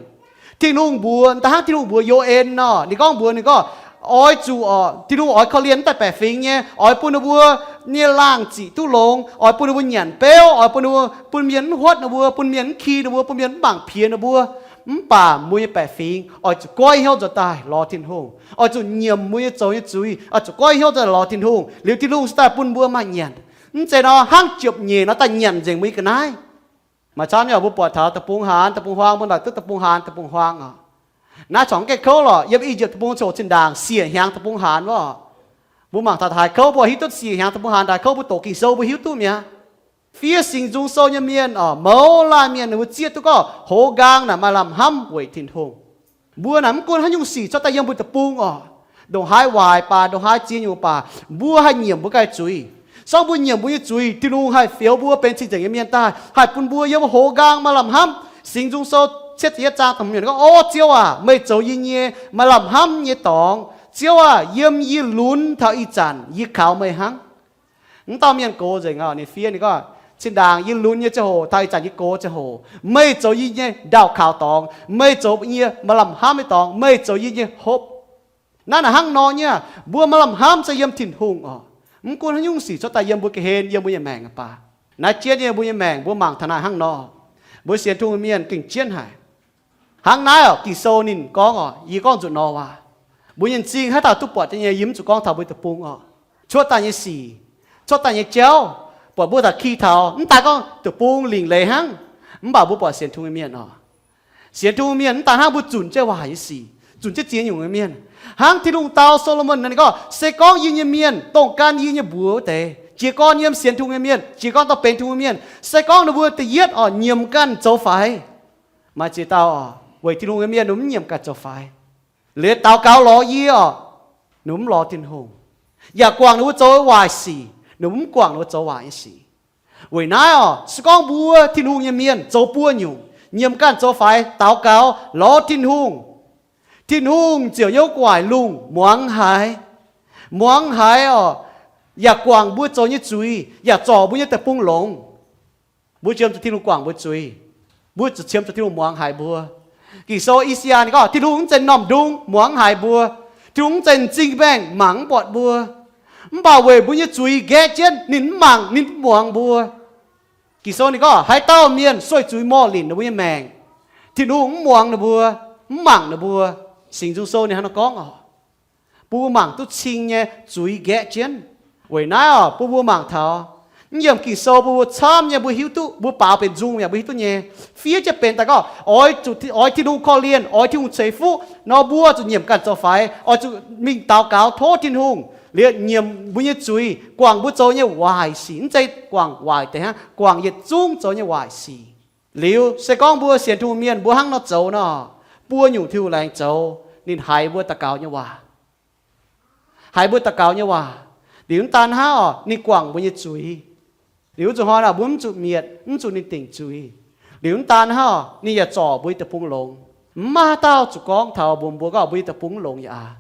Tin-Hungh mbuox, da'hnangv Tin-Hungh mbuox Yo^en nor, ninh gorngv mbuox ninh gorngv, oix zuqc oc, Tin-Hungh oix korv-lienh wuov deix baeqc fingx nyei, oix bun ninh mbuo nyei laangh ziqc duqv longx, oix bun ninh mbuo nyanc beuv, oix bun ninh mbuo, bun mienh mv huotv ninh mbuo, bun mienh mv ki ninh mbuo, bun mienh mv mangc piex ninh mbuo. Mv baac mbuo nyei baeqc fingx oix zuqc goiv hnyouv nzuonx daaih lorz Tin-Hungh, oix zuqc nyiemc mbuo nyei zoux nyei zuiz, oix zuqc goiv hnyouv nzuonx lorz Tin-Hungh, liuz Tin-Hungh se daaih bun mbuo maaih nyanc. Mv zeiz nor hnangv jopc nyeic nor daaih nyanc nzengc mbuo nyei ga'naaiv. Maaih camv nyei mbuo buatc taux deic-bung haanz deic-bung huaang, mbuo naaic duqv deic-bung haanz deic-bung huaang oc. Naaiv corc mv gaengh kouv lorqc. Yiem I^yipv Deic-Bung coc zinh ndaangc siec hnyangx deic-bung haanz wuov. Mbuo mangc taux haaix kouv mbuo hiuv duqv siec hnyangx deic-bung haanz, haaix kouv mbuo doqc Ging-Sou mbuo hiuv duqv mi'aqv. Fiev Singx Nzung Sou nyei mienh oc, mouz laanh mienh ninh mbuo zieqv duqv gorngv hoz nqaang naaic maaih lamh hnamv weic Tin-Hungh. Mbuo naaic mv gunv haaix nyungc sic cuotv daaih yiem mbuo deic-bung oc, ndongc haaix waaic baac, ndongc haaix ziex nyungc baac, mbuo haih nyiemc mbuo ganh zuiz. Se gorngv mbuo nyiemc mbuo nyei zuiz, Tin-Hungh haih fioux mbuo benx cing-nzengc nyei mienh daaih, haih bun mbuo yiem hoz nqaang maaih lamh hnamv. Singx Nzung Sou cietv ziepc yietv zaang da'hmz yiemc gorngv, O Ziouv aac, meih zoux yie nyei maaih lamh hnamv nyei dorngx. Ziouv aac, yiem yie lunx taux ih zanc yie kaux meih hnangv. Mv dauh mienh gox nzengc oc, ninh fiev ninh gorngv, Zinh ndaangc yie lunx nyei ziangh hoc taux ih zanc yie gox ziangh hoc, meih zoux yie nyei ndaauh kaux dorngx, meih zoux yie nyei maaih lamh hnamv nyei dorngx, meih zoux yie nyei hopv. Naaiv naaic hnangv nor nyei, mbuo maaih lamh hnamv se yiem Tin-Hungh oc. Mv gunv haaix nyungc sic cuotv daaih yiem mbuo ga'hlen, yiem mbuo nyei maengc baac, naaiv jienv nyei mbuo nyei maengc mbuo mangc taux naaic hnangv nor, mbuo sienx Tin-Hungh mienh gengh jienv haic. Hnangv naaiv oc, Ging-Sou ninh gorngv oc, yie gorngv nzunc nor waac, mbuo nyei m'zing haaix dauh duqv buatc nyei, yie mv zuqc gorngv taux mbuo deic-bung oc. Cuotv daaih nyei sic, cuotv daaih nyei jauv, buatc mbuo daaih ki taux mv daaih gorngv deic-bung lingc leiz hnangv. Mv baac mbuo buatc sienx Tin-Hungh nyei mienh oc, sienx Tin-Hungh mienh mv daaih hnangv mbuo zunc jienv waac nyei sic, zunc jienv ziex nyungc nyei mienh. Hnangv Tin-Hungh dau Solomon nor ninh gorngv, Se gorngv yie nyei mienh, dongh gan yie nyei mbuox wuov deix, jiez gorn yiem sienx Tin-Hungh nyei mienh, jiez gorn dorh benx Tin-Hungh mienh, se gorngv ninh mbuo da'yietv oc nyiemc ganh zoux faix. Maaih ziex dauh oc, weic Tin-Hungh nyei mienh ninh mv nyiemc ganh zoux faix. Liuz daux gaux lorz yie oc, ninh mv lorz Tin-Hungh. Yaac guangc ninh mbuo zoux waaic sic, ninh mv guangc ninh mbuo zoux waaic nyei sic. Weic naaiv oc, se gorngv mbuo Tin-Hungh nyei mienh zoux buo nyungc, nyiemc ganh zoux faix, daux gaux lorz Tin-Hungh, Tin-Hungh ziouc yiem gu'nguaaic lungh muangx haiz, muangx haiz oc, yaac guangc mbuo zoux nyei zuiz, yaac zorc mbuo nyei deic-bung longx. Mbuo qiemx zuqc Tin-Hungh guangc mbuo zuiz. Mbuo zuqc qiemx zuqc Tin-Hungh muangx haiz mbuo. Ging-Sou I^saa^yaa ninh gorngv, Tin-Hungh mv zeiz m'normh ndung muangx haiz mbuo. Tin-Hungh mv zeiz m'zing baengh mangc mv buatc mbuo. Mv baac weic mbuo nyei zuiz nqaeqv jienv, ninh mv mangc, ninh mv muangx mbuo. Ging-Sou ninh gorngv, haaix dauh mienh sueih zuiz morh linc ninh mbuo nyei maengc, Tin-Hungh mv muangx ninh mbuo, mv mangc ninh mbuo. Singx Nzung Sou ninh hnangv naaiv gorngv oc. Bun mbuo mangc duqv cing nyei zuiz nqaeqv jienv. Weic naaiv oc, bun mbuo mangc taux, mv yiemh Ging-Sou bun mbuo camv nyei mbuo hiuv duqv, mbuo baaux benx nzung yaac mbuo hiuv duqv nyei. Fiev jienv benx daaih gorngv, oix zuqc, oix Tin-Hungh korv-lienh, oix Tin-Hungh ceix fuqv nor, mbuo zuqc nyiemc ganh zoux faix, oix zuqc mingh daux gaux tov Tin-Hungh, liuz nyiemc mbuo nyei zuiz, guangc mbuo zoux nyei waaic sic, mv zeiz guangc waaic deix hnangv, guangc yietc zungv zoux nyei waaic sic. Liuz se gorngv mbuo sienx Tin-Hungh mienh mbuo hnangv nor zoux nor, buo nyungc Tin-Hungh laengz zoux, ninh haiz mbuo daux gaux nyei waac. Haiz mbuo daux gaux nyei waac. Liuz mv daan hnangv oc, ninh guangc mbuo nyei zuiz. Liuz zuqc hnoi naaic mbuo mv zuqc mietc, mv zuqc ninh dingc zuiz. Liuz mv daan hnangv oc, ninh yaac zorc mbuo nyei deic-bung longx. Mv maaih haaix dauh zuqc gorngv taux mbuox mbuo gorngv mbuo nyei deic-bung mv longx yaac aac,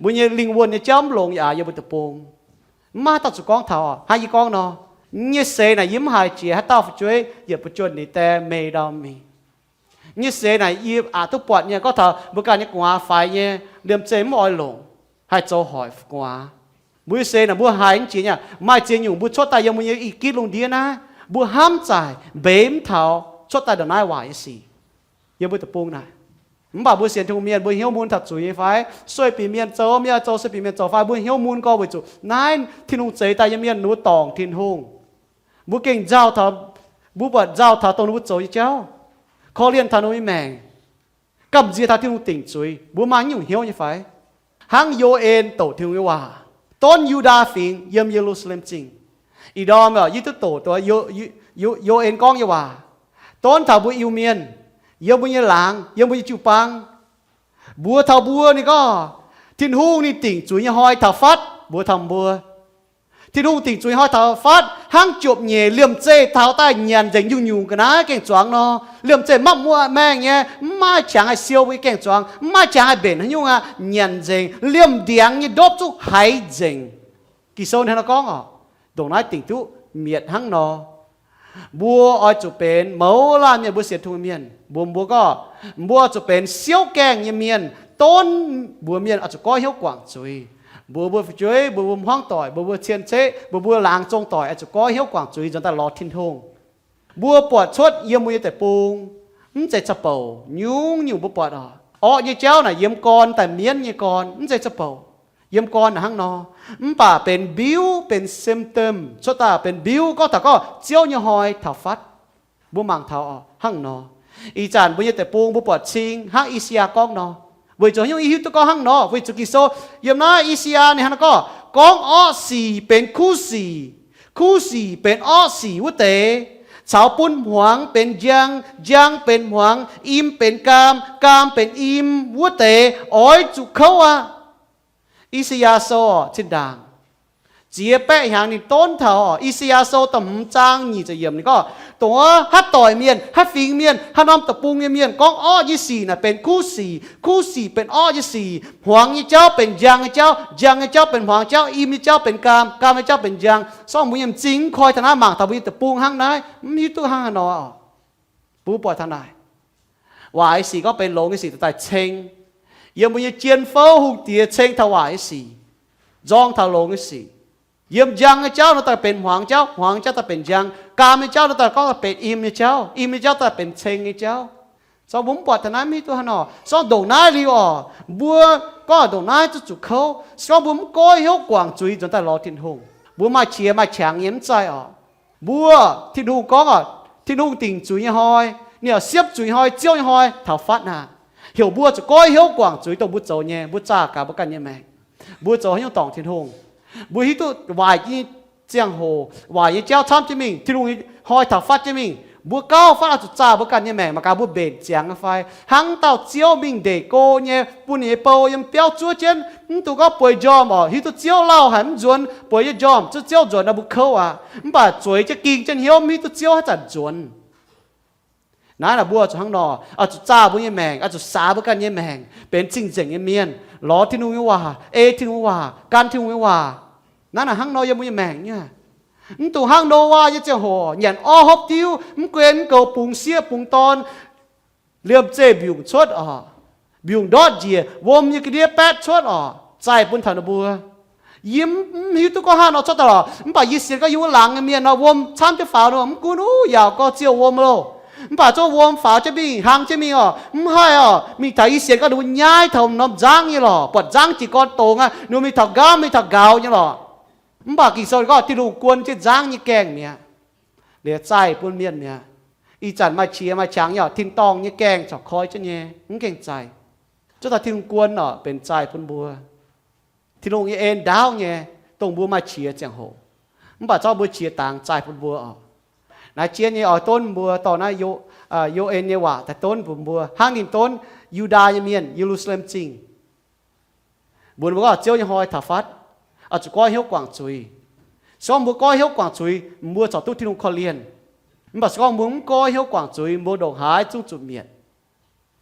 mbuo nyei lingh wuonh nyei jauv mv longx yaac aac yiem mbuo deic-bung. Mv maaih haaix dauh zuqc gorngv taux, hnangv yie gorngv nor, nyei seix naaic yie mv haiz jiex haaix dauh fu'jueiv yietc buoz juonh ninh die mei ndau mingh. Nyei seix naaic yie aqc duqv buatc nyei gorngv taux mbuo ganh nyei gu'nguaaz faix nyei, liemh zeih mv oix longc, haih zoux hoic gu'nguaaz. Mbuo nyei seix naaic mbuo haiz mv jiex nyei. Maaih ziex nyungc mbuo cuotv daaih yiem mbuo nyei i gitv lungh ndiev naaiv, mbuo hnamv zaaic mbeix mv taux cuotv daaih ndongc naaiv waac nyei sic yiem mbuo deic-bung naaic. Mv baac mbuo sienx Tin-Hungh mienh mbuo hnyouv mun taux zuiz nyei fai? Sueih bieqc mienh zoux, mienh oix zoux sueih bieqc mienh zoux fai? Mbuo hnyouv mun gorx weic zuqc naaiv Tin-Hungh zeix daaih nyei mienh ninh mbuo dorngc Tin-Hungh. Mbuo gengh nzauh taux, mbuo buatc nzauh taux dongh ninh mbuo zoux nyei jauv, korv-lienh taux ninh mbuo nyei maengc, gamh nziex taux Tin-Hungh dingc zuiz. Mbuo maaih nyungc hnyouv nyei fai? Hnangv Yo^en doqc Tin-Hungh nyei waac, donv Yu^ndaa Fingx yiem Ye^lu^saa^lem Zingh. Ih ndorm yie duqv doqc Yo, Yo, Yo^en gorngv nyei waac, donv taux mbuo Iu-Mienh, yiem mbuo nyei laangz, yiem mbuo nyei jiu-baang. Mbuox taux mbuo ninh gorngv, Tin-Hungh ninh dingc zuiz nyei hnoi taux fatv mbuox taux mbuo. Tin-Hungh dingc zuiz hnoi taux fatv hnangv jopv-nyeic liemh zeih taux daaih nyanc nzengc nyungc-nyungc ga'naaiv gaeng-zuangx nor, liemh zeih maiv muoqv maengh nyei, mv maaih qangx haih siou mbuo nyei gaeng-zuangx, mv maaih qangx haih mbenc haaix nyungc aqv, nyanc nzengc, liemh ndiangx nyei ndopv zungv haiz nzengc. Ging-Sou hnangv nor gorngv oc. Ndongc naaiv dingc duqv mietc hnangv nor. Mbuo oix zuqc benx mouz laanh mienh, mbuo sienx Tin-Hungh mienh, mbuo, mbuo gorngv, mbuo oix zuqc benx siouv gaengh nyei mienh, donv mbuox mienh oix zuqc goiv hnyouv guangc zuiz. Mbuox mbuo fu'jueiv, mbuox mbuo hmuangv doic, mbuox mbuo cien-ceqv, mbuox mbuo laangz zong doic oix zuqc goiv hnyouv guangc zuiz nzuonx daaih lorz Tin-Hungh. Mbuo buatc cuotv yiem mbuo nyei deic-bung, Mv zeiz za'bouc. Nyungc-nyungc mbuo buatc oc, orqv nyei jauv naaic yiem gorn daaih mienv nyei gorn, mv zeiz za'bouc. Yiem gorn naaic hnangv nor, mv baac benx mbiuv, benx symptom, cuotv daaih benx mbiuv gorngv taux gorngv Ziouv nyei hnoi taux fatv. Mbuo mangc taux oc, hnangv nor. Ih zanc mbuo nyei deic-bung mbuo buatc cing hnangv I^saa^yaa gorngv nor, weic zuqc haaix nyungc yie hiuv duqv gorngv hnangv nor? Weic zuqc Ging-Sou yiem naaiv I^saa^yaa ninh hnangv nor gorngv, gorngv orqv sic benx kuv sic, kuv sic benx orqv sic wuov deix, caux bun hmuangx benx njang, njang benx hmuangx, im benx gaam, gaam benx im wuov deix oix zuqc kouv aqv. I^saa^yaa Sou zinh ndaangc ziex baeqv hnyangx ninh donv taux oc. I^saa^yaa Sou da'hmz zaang nyic ziepc yiemc ninh gorngv, dongh wuov haaix doic mienh, haaix fingx mienh, haaix norm deic-bung nyei mienh gorngv orqv nyei sic naaic benx kuv sic, kuv sic benx orqv nyei sic, hmuangx nyei jauv benx njang nyei jauv, njang nyei jauv benx hmuangx jauv, im nyei jauv benx gaam, gaam nyei jauv benx njang. Sorng mbuo nyei m'zing mv koi taux naaiv, mangc taux mbuo nyei deic-bung hnangv naaiv, mv hiuv duqv hnangv haaix nor oc. Mbuo buatc taux naaic, waaic nyei sic gorngv benx longx nyei sic daaih ceng. Yiem mbuo nyei jien fouv hungh diex ceng taux waaic nyei sic, nzorng taux longx nyei sic. Yiem njang nyei jauv nor daaih benx hmuangx jauv, hmuangx jauv daaih benx njang, gaam nyei jauv nor daaih gorngv benx im nyei jauv, im nyei jauv daaih benx ceng nyei jauv. Sorng mbuo mv buatc taux naaiv, mv hiuv duqv haaix nor. Sorng ndongc naaiv liuz oc, mbuo gorngv ndongc naaiv zuqc zuqc kouv. Se gorngv mbuo mv goiv hnyouv guangc zuiz nzuonx daaih lorz Tin-Hungh, mbuo maaih qiex maaih qangx nyei mv zeiz oc. Mbuo, Tin-Hungh gorngv oc, Tin-Hungh dingc zuiz nyei hnoi, ninh oix siepv zuiz nyei hnoi, Ziouv nyei hnoi taux fatv naaic, heuc mbuo zuqc goiv hnyouv guangc zuiz dongh mbuo zoux nyei, mbuo zaah gaax mbuo ganh nyei maengc. Mbuo zoux haaix nyungc dorngc Tin-Hungh? Mbuo hiuv duqv waaic nyei ziangh hoc, waaic nyei jauv camv jienv mingh, Tin-Hungh hnoi taux fatv jienv mingh, mbuo gauh fatv oix zuqc zaah mbuo ganh nyei maengc mangc gaax mbuo mbenc ziangx nyei fai. Hnangv dauh Ziouv mingh ndeic go nyei, bun ninh nyei bou yiem biauv zuov jienv, mv dungx gorngv bueix njormh oc, hiuv duqv Ziouv lauh haic mv nzuonx, bueix nyei njormh zuov Ziouv nzuonx nor mbuo kouv aqv. Mv baac zueiz jienv ging jienv hnyouv mv hiuv duqv Ziouv haaix zanc nzuonx. Naaiv naaic mbuo zuqc hnangv nor, oix zuqc zaah mbuo nyei maengc, oix zuqc saax mbuo ganh nyei maengc benx cing-nzengc nyei mienh, lorz Tin-Hungh nyei waac, ei Tin-Hungh waac, gan Tin-Hungh nyei waac. Naaiv naaic hnangv nor yiem mbuo nyei maengc nyei. Mv dungx hnangv Noyaa nyei ziangh hoc nyanc orv hopv diuv, mv guen mv goux, bungx sieqv bungx dorn, liemh zeih mbiungc cuotv oc, mbiungc ndortv njiec, wuom nyei ga'ndiev baetv cuotv oc, zaih bun taux ninh mbuo. Yie mv hiuv duqv gorngv hnangv nor cuotv daaih lorqc, mv baac yie sienx gorngv yiem wuov laangz nyei mienh nor wuom camv jienv faaux nor, mv gunv uv yaauc gorx ziouh wuom loh. Mv baac zungv wuom faaux jienv mingh, hlang jienv mingh oc, mv haih oc. Mingh taux yie sienx gorngv ninh mbuo nyaiv taux norm nzangv nyei lorqc, buatc nzangv jiez gorn dongz aqv, ninh mbuo mingh taux nqaamv, mingh taux nqaaux nyei lorqc. Mv baac Ging-Sou gorngv Tin-Hungh guon jienv nzangv nyei gaengh mi'aqv, liuz zaih bun mienh mi'aqv. Ih zanc maaih qiex maaih qangx nyei oc, tin-dorngh nyei gaengh corc koi jienv nyei, mv gaengh zaih. Zuov taux Tin-Hungh guon oc, benx zaih bun mbuo. Tin-Hungh nyei en ndaauv nyei, dongh mbuo maaih qiex ziangh hoc, mv baac zorqv mbuo qiex dangx zaih bun mbuo oc. Naaiv jien nyei oix donv mbuo dorh naaiv Yo^en nyei waac daaih donv bun mbuo hnangv ninh donv Yu^ndaa nyei mienh, Ye^lu^saa^lem Zingh. Mbuox mbuo gorngv Ziouv nyei hnoi taux fatv, oix zuqc goiv hnyouv guangc zuiz. Se gorngv mbuo goiv hnyouv guangc zuiz, mbuo corc duqv Tin-Hungh korv-lienh. Mv baac se gorngv mbuo mv goiv hnyouv guangc zuiz, mbuo ndongc haaix zungv zuqc mietc.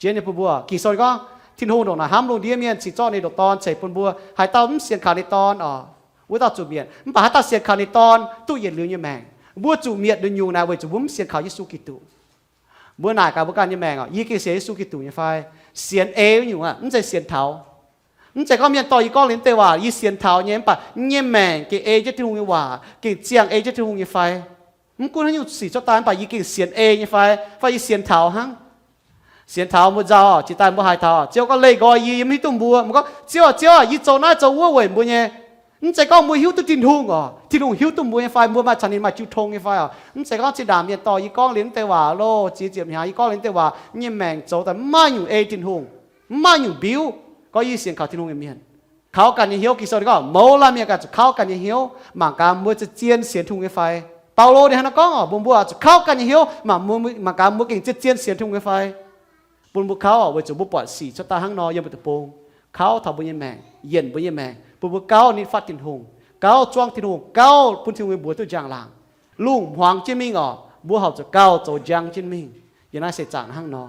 Jien nyei bun mbuo, Ging-Sou gorngv Tin-Hungh ndongc naaic hnamv lungh ndiev mienh, cingx zorqv ninh ndoqc Dorn ceix bun mbuo. Haaix dauh mv sienx kaux ninh Dorn oc, wuov dauh zuqc mietc. Mv baac haaix dauh sienx kaux ninh Dorn duqv yietc liuz nyei maengc. Mbuo zuqc mietc nduqc nyungc naaic weic zuqc mbuo mv sienx kaux Yesu Giduc. Mbuo naaic gaax mbuo ganh nyei maengc oc, yie gengh sienx Yesu Giduc nyei fai? Sienx ei wuov nyungc aqv, mv zeiz sienx taux. Mv zeiz gorngv mienh dorh yie gorngv liuz mv deix waac yie sienx taux nyei, mv baac yie nyei maengc gengh ei jienv Tin-Hungh nyei waac, gengh ziangh ei jienv Tin-Hungh nyei fai? Mv gunv haaix nyungc sic cuotv daaih, mv baac yie gengh sienx ei nyei fai? Fai yie sienx taux hnangv? Sienx taux mbuo nzauh oc, jiex daaih mbuo haaix taux Ziouv gorngv leih nqoi yie, yie mv hiuv duqv mbuo, mbuo gorngv, Ziouv aac, Ziouv aac, yie zoux naaiv zoux wuov weic mbuo nyei. Mv zeiz gorngv mbuo hiuv duqv Tin-Hungh oc, Tin-Hungh hiuv duqv mbuo nyei fai, mbuo maaih caux ninh maaih jiu tong nyei fai oc. Mv zeiz gorngv zinh ndaangc mienh dorh yie gorngv liuz mv deix waac loh, ziex ziepc hnyangx yie gorngv liuz mv deix waac, yie nyei maengc zoux daaih mv maaih nyungc ei Tin-Hungh, mv maaih nyungc mbiuv gorngv yie sienx kaux Tin-Hungh nyei mienh. Kaux ganh nyei hnyouv, Ging-Sou gorngv mouz laanh mienh ganh zuqc kaux ganh nyei hnyouv, mangc gaax mbuo za'gengh sienx Tin-Hungh nyei fai. Baulo ninh hnangv naaiv gorngv oc, mbuo mbuo zuqc kaux ganh nyei hnyouv, mangc mbuo, mangc gaax mbuo gengh za'gengh sienx Tin-Hungh nyei fai. Bun mbuo kaux oc, weic zuqc mbuo buatc sic cuotv daaih hnangv nor yiem mbuo deic-bung, kaux taux mbuo nyei maengc, yienc mbuo nyei maengc, bun mbuo gauh nitv fatv Tin-Hungh, gauh zuangv Tin-Hungh, gauh bun Tin-Hungh nyei mbuox duqv njang-laangc. Lungh hmuangx jienv mingh oc, mbuo horpc zuqc gauh zoux njang jienv mingh. Yiem naaiv seix zaangc hnangv nor.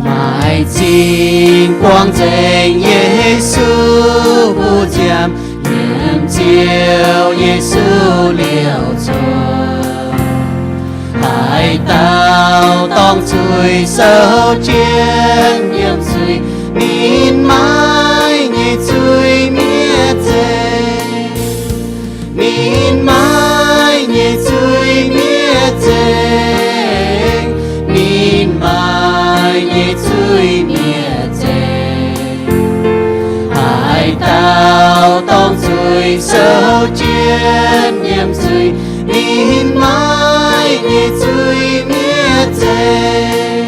Maaih zingh buangh nzengc Yesu mbuo nziaamv, yiem Ziouv Yesu liouh zuqc. Haaix dauh dorngc zuiz sou jienv yiem zuiz, ninh maiv nyei zuiz mietc zeiz. yiem zuiz, ninh maaiv nyei zuiz mietc zeiv.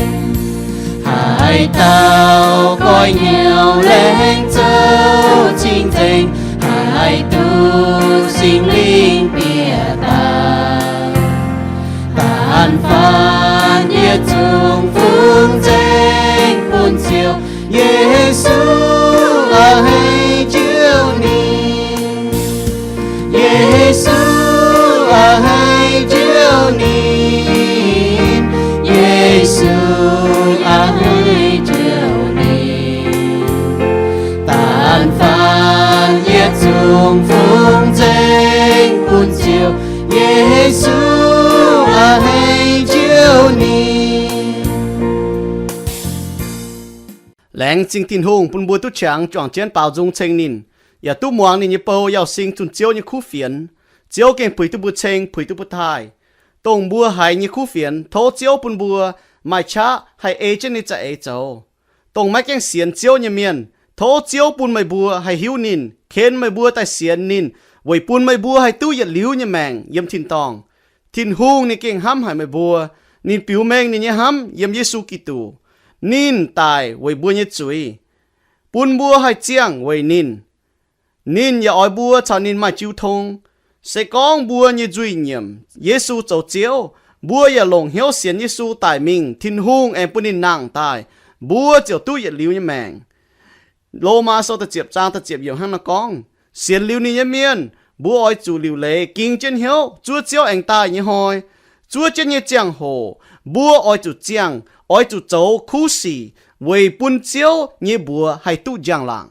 Haaix dauh goiv hnyouv laengz zouv cing-nzengc, haih duqv Singx Lingh bieqc daaih. Da'faanh yietc zungv fungx nzengc bun Ziouv, Yesu a'hneiv njoux ninh. Yesu a'hneiv njoux ninh. Yesu a'hneiv njoux ninh. Da'faanh yietc zungv fungx nzengc bun Ziouv, Yesu a'hneiv njoux ninh. Laengz zingh Tin-Hungh bun mbuo duqv qangx juangc jienv baaux nzung ceng ninh, yaac duqv muangx ninh nyei bou yauz sing zunh Ziouv nyei kuv fienx. Ziouv gengh puix duqv mbuo ceng, puix duqv mbuo taaih. Dongh mbuo haiz nyei kuv fienx, tov Ziouv bun mbuo maaih qaqv haih ei jienv ninh nyei za'eix zoux. Dongh maiv gaengh sienx Ziouv nyei mienh, tov Ziouv bun meih mbuo haih hiuv ninh, ken meih mbuo daaih sienx ninh, weic bun meih mbuo haih duqv yietc liuz nyei maengc yiem tin-dorngh. Tin-Hungh ninh gengh hnamv haic meih mbuo. Ninh biux mengh ninh nyei hnamv yiem Yesu Giduc. Ninh daic weic mbuo nyei zuiz, bun mbuo haih ziangh weic ninh. Ninh yaac oix mbuo caux ninh maaih jiu tong. Se gorngv mbuo nyei nzuih nyiemc Yesu zoux Ziouv, mbuo yaac longc hnyouv sienx Yesu daic mingh, Tin-Hungh aengx bun ninh nangh daaih, mbuo ziouc duqv yietc liuz nyei maengc. Lomaa Sou da'ziepc zaang da'ziepc yiemc hnangv naaiv gorngv, sienx liuz ninh nyei mienh, mbuo oix zuqc liuc leiz ging jienv hnyouv zuov Ziouv aengx daaih nyei hnoi. Zuov jienv nyei ziangh hoc, mbuo oix zuqc ziangh, oix zuqc zoux kuv sic weic bun Ziouv nyei mbuox haih duqv njang-laangc.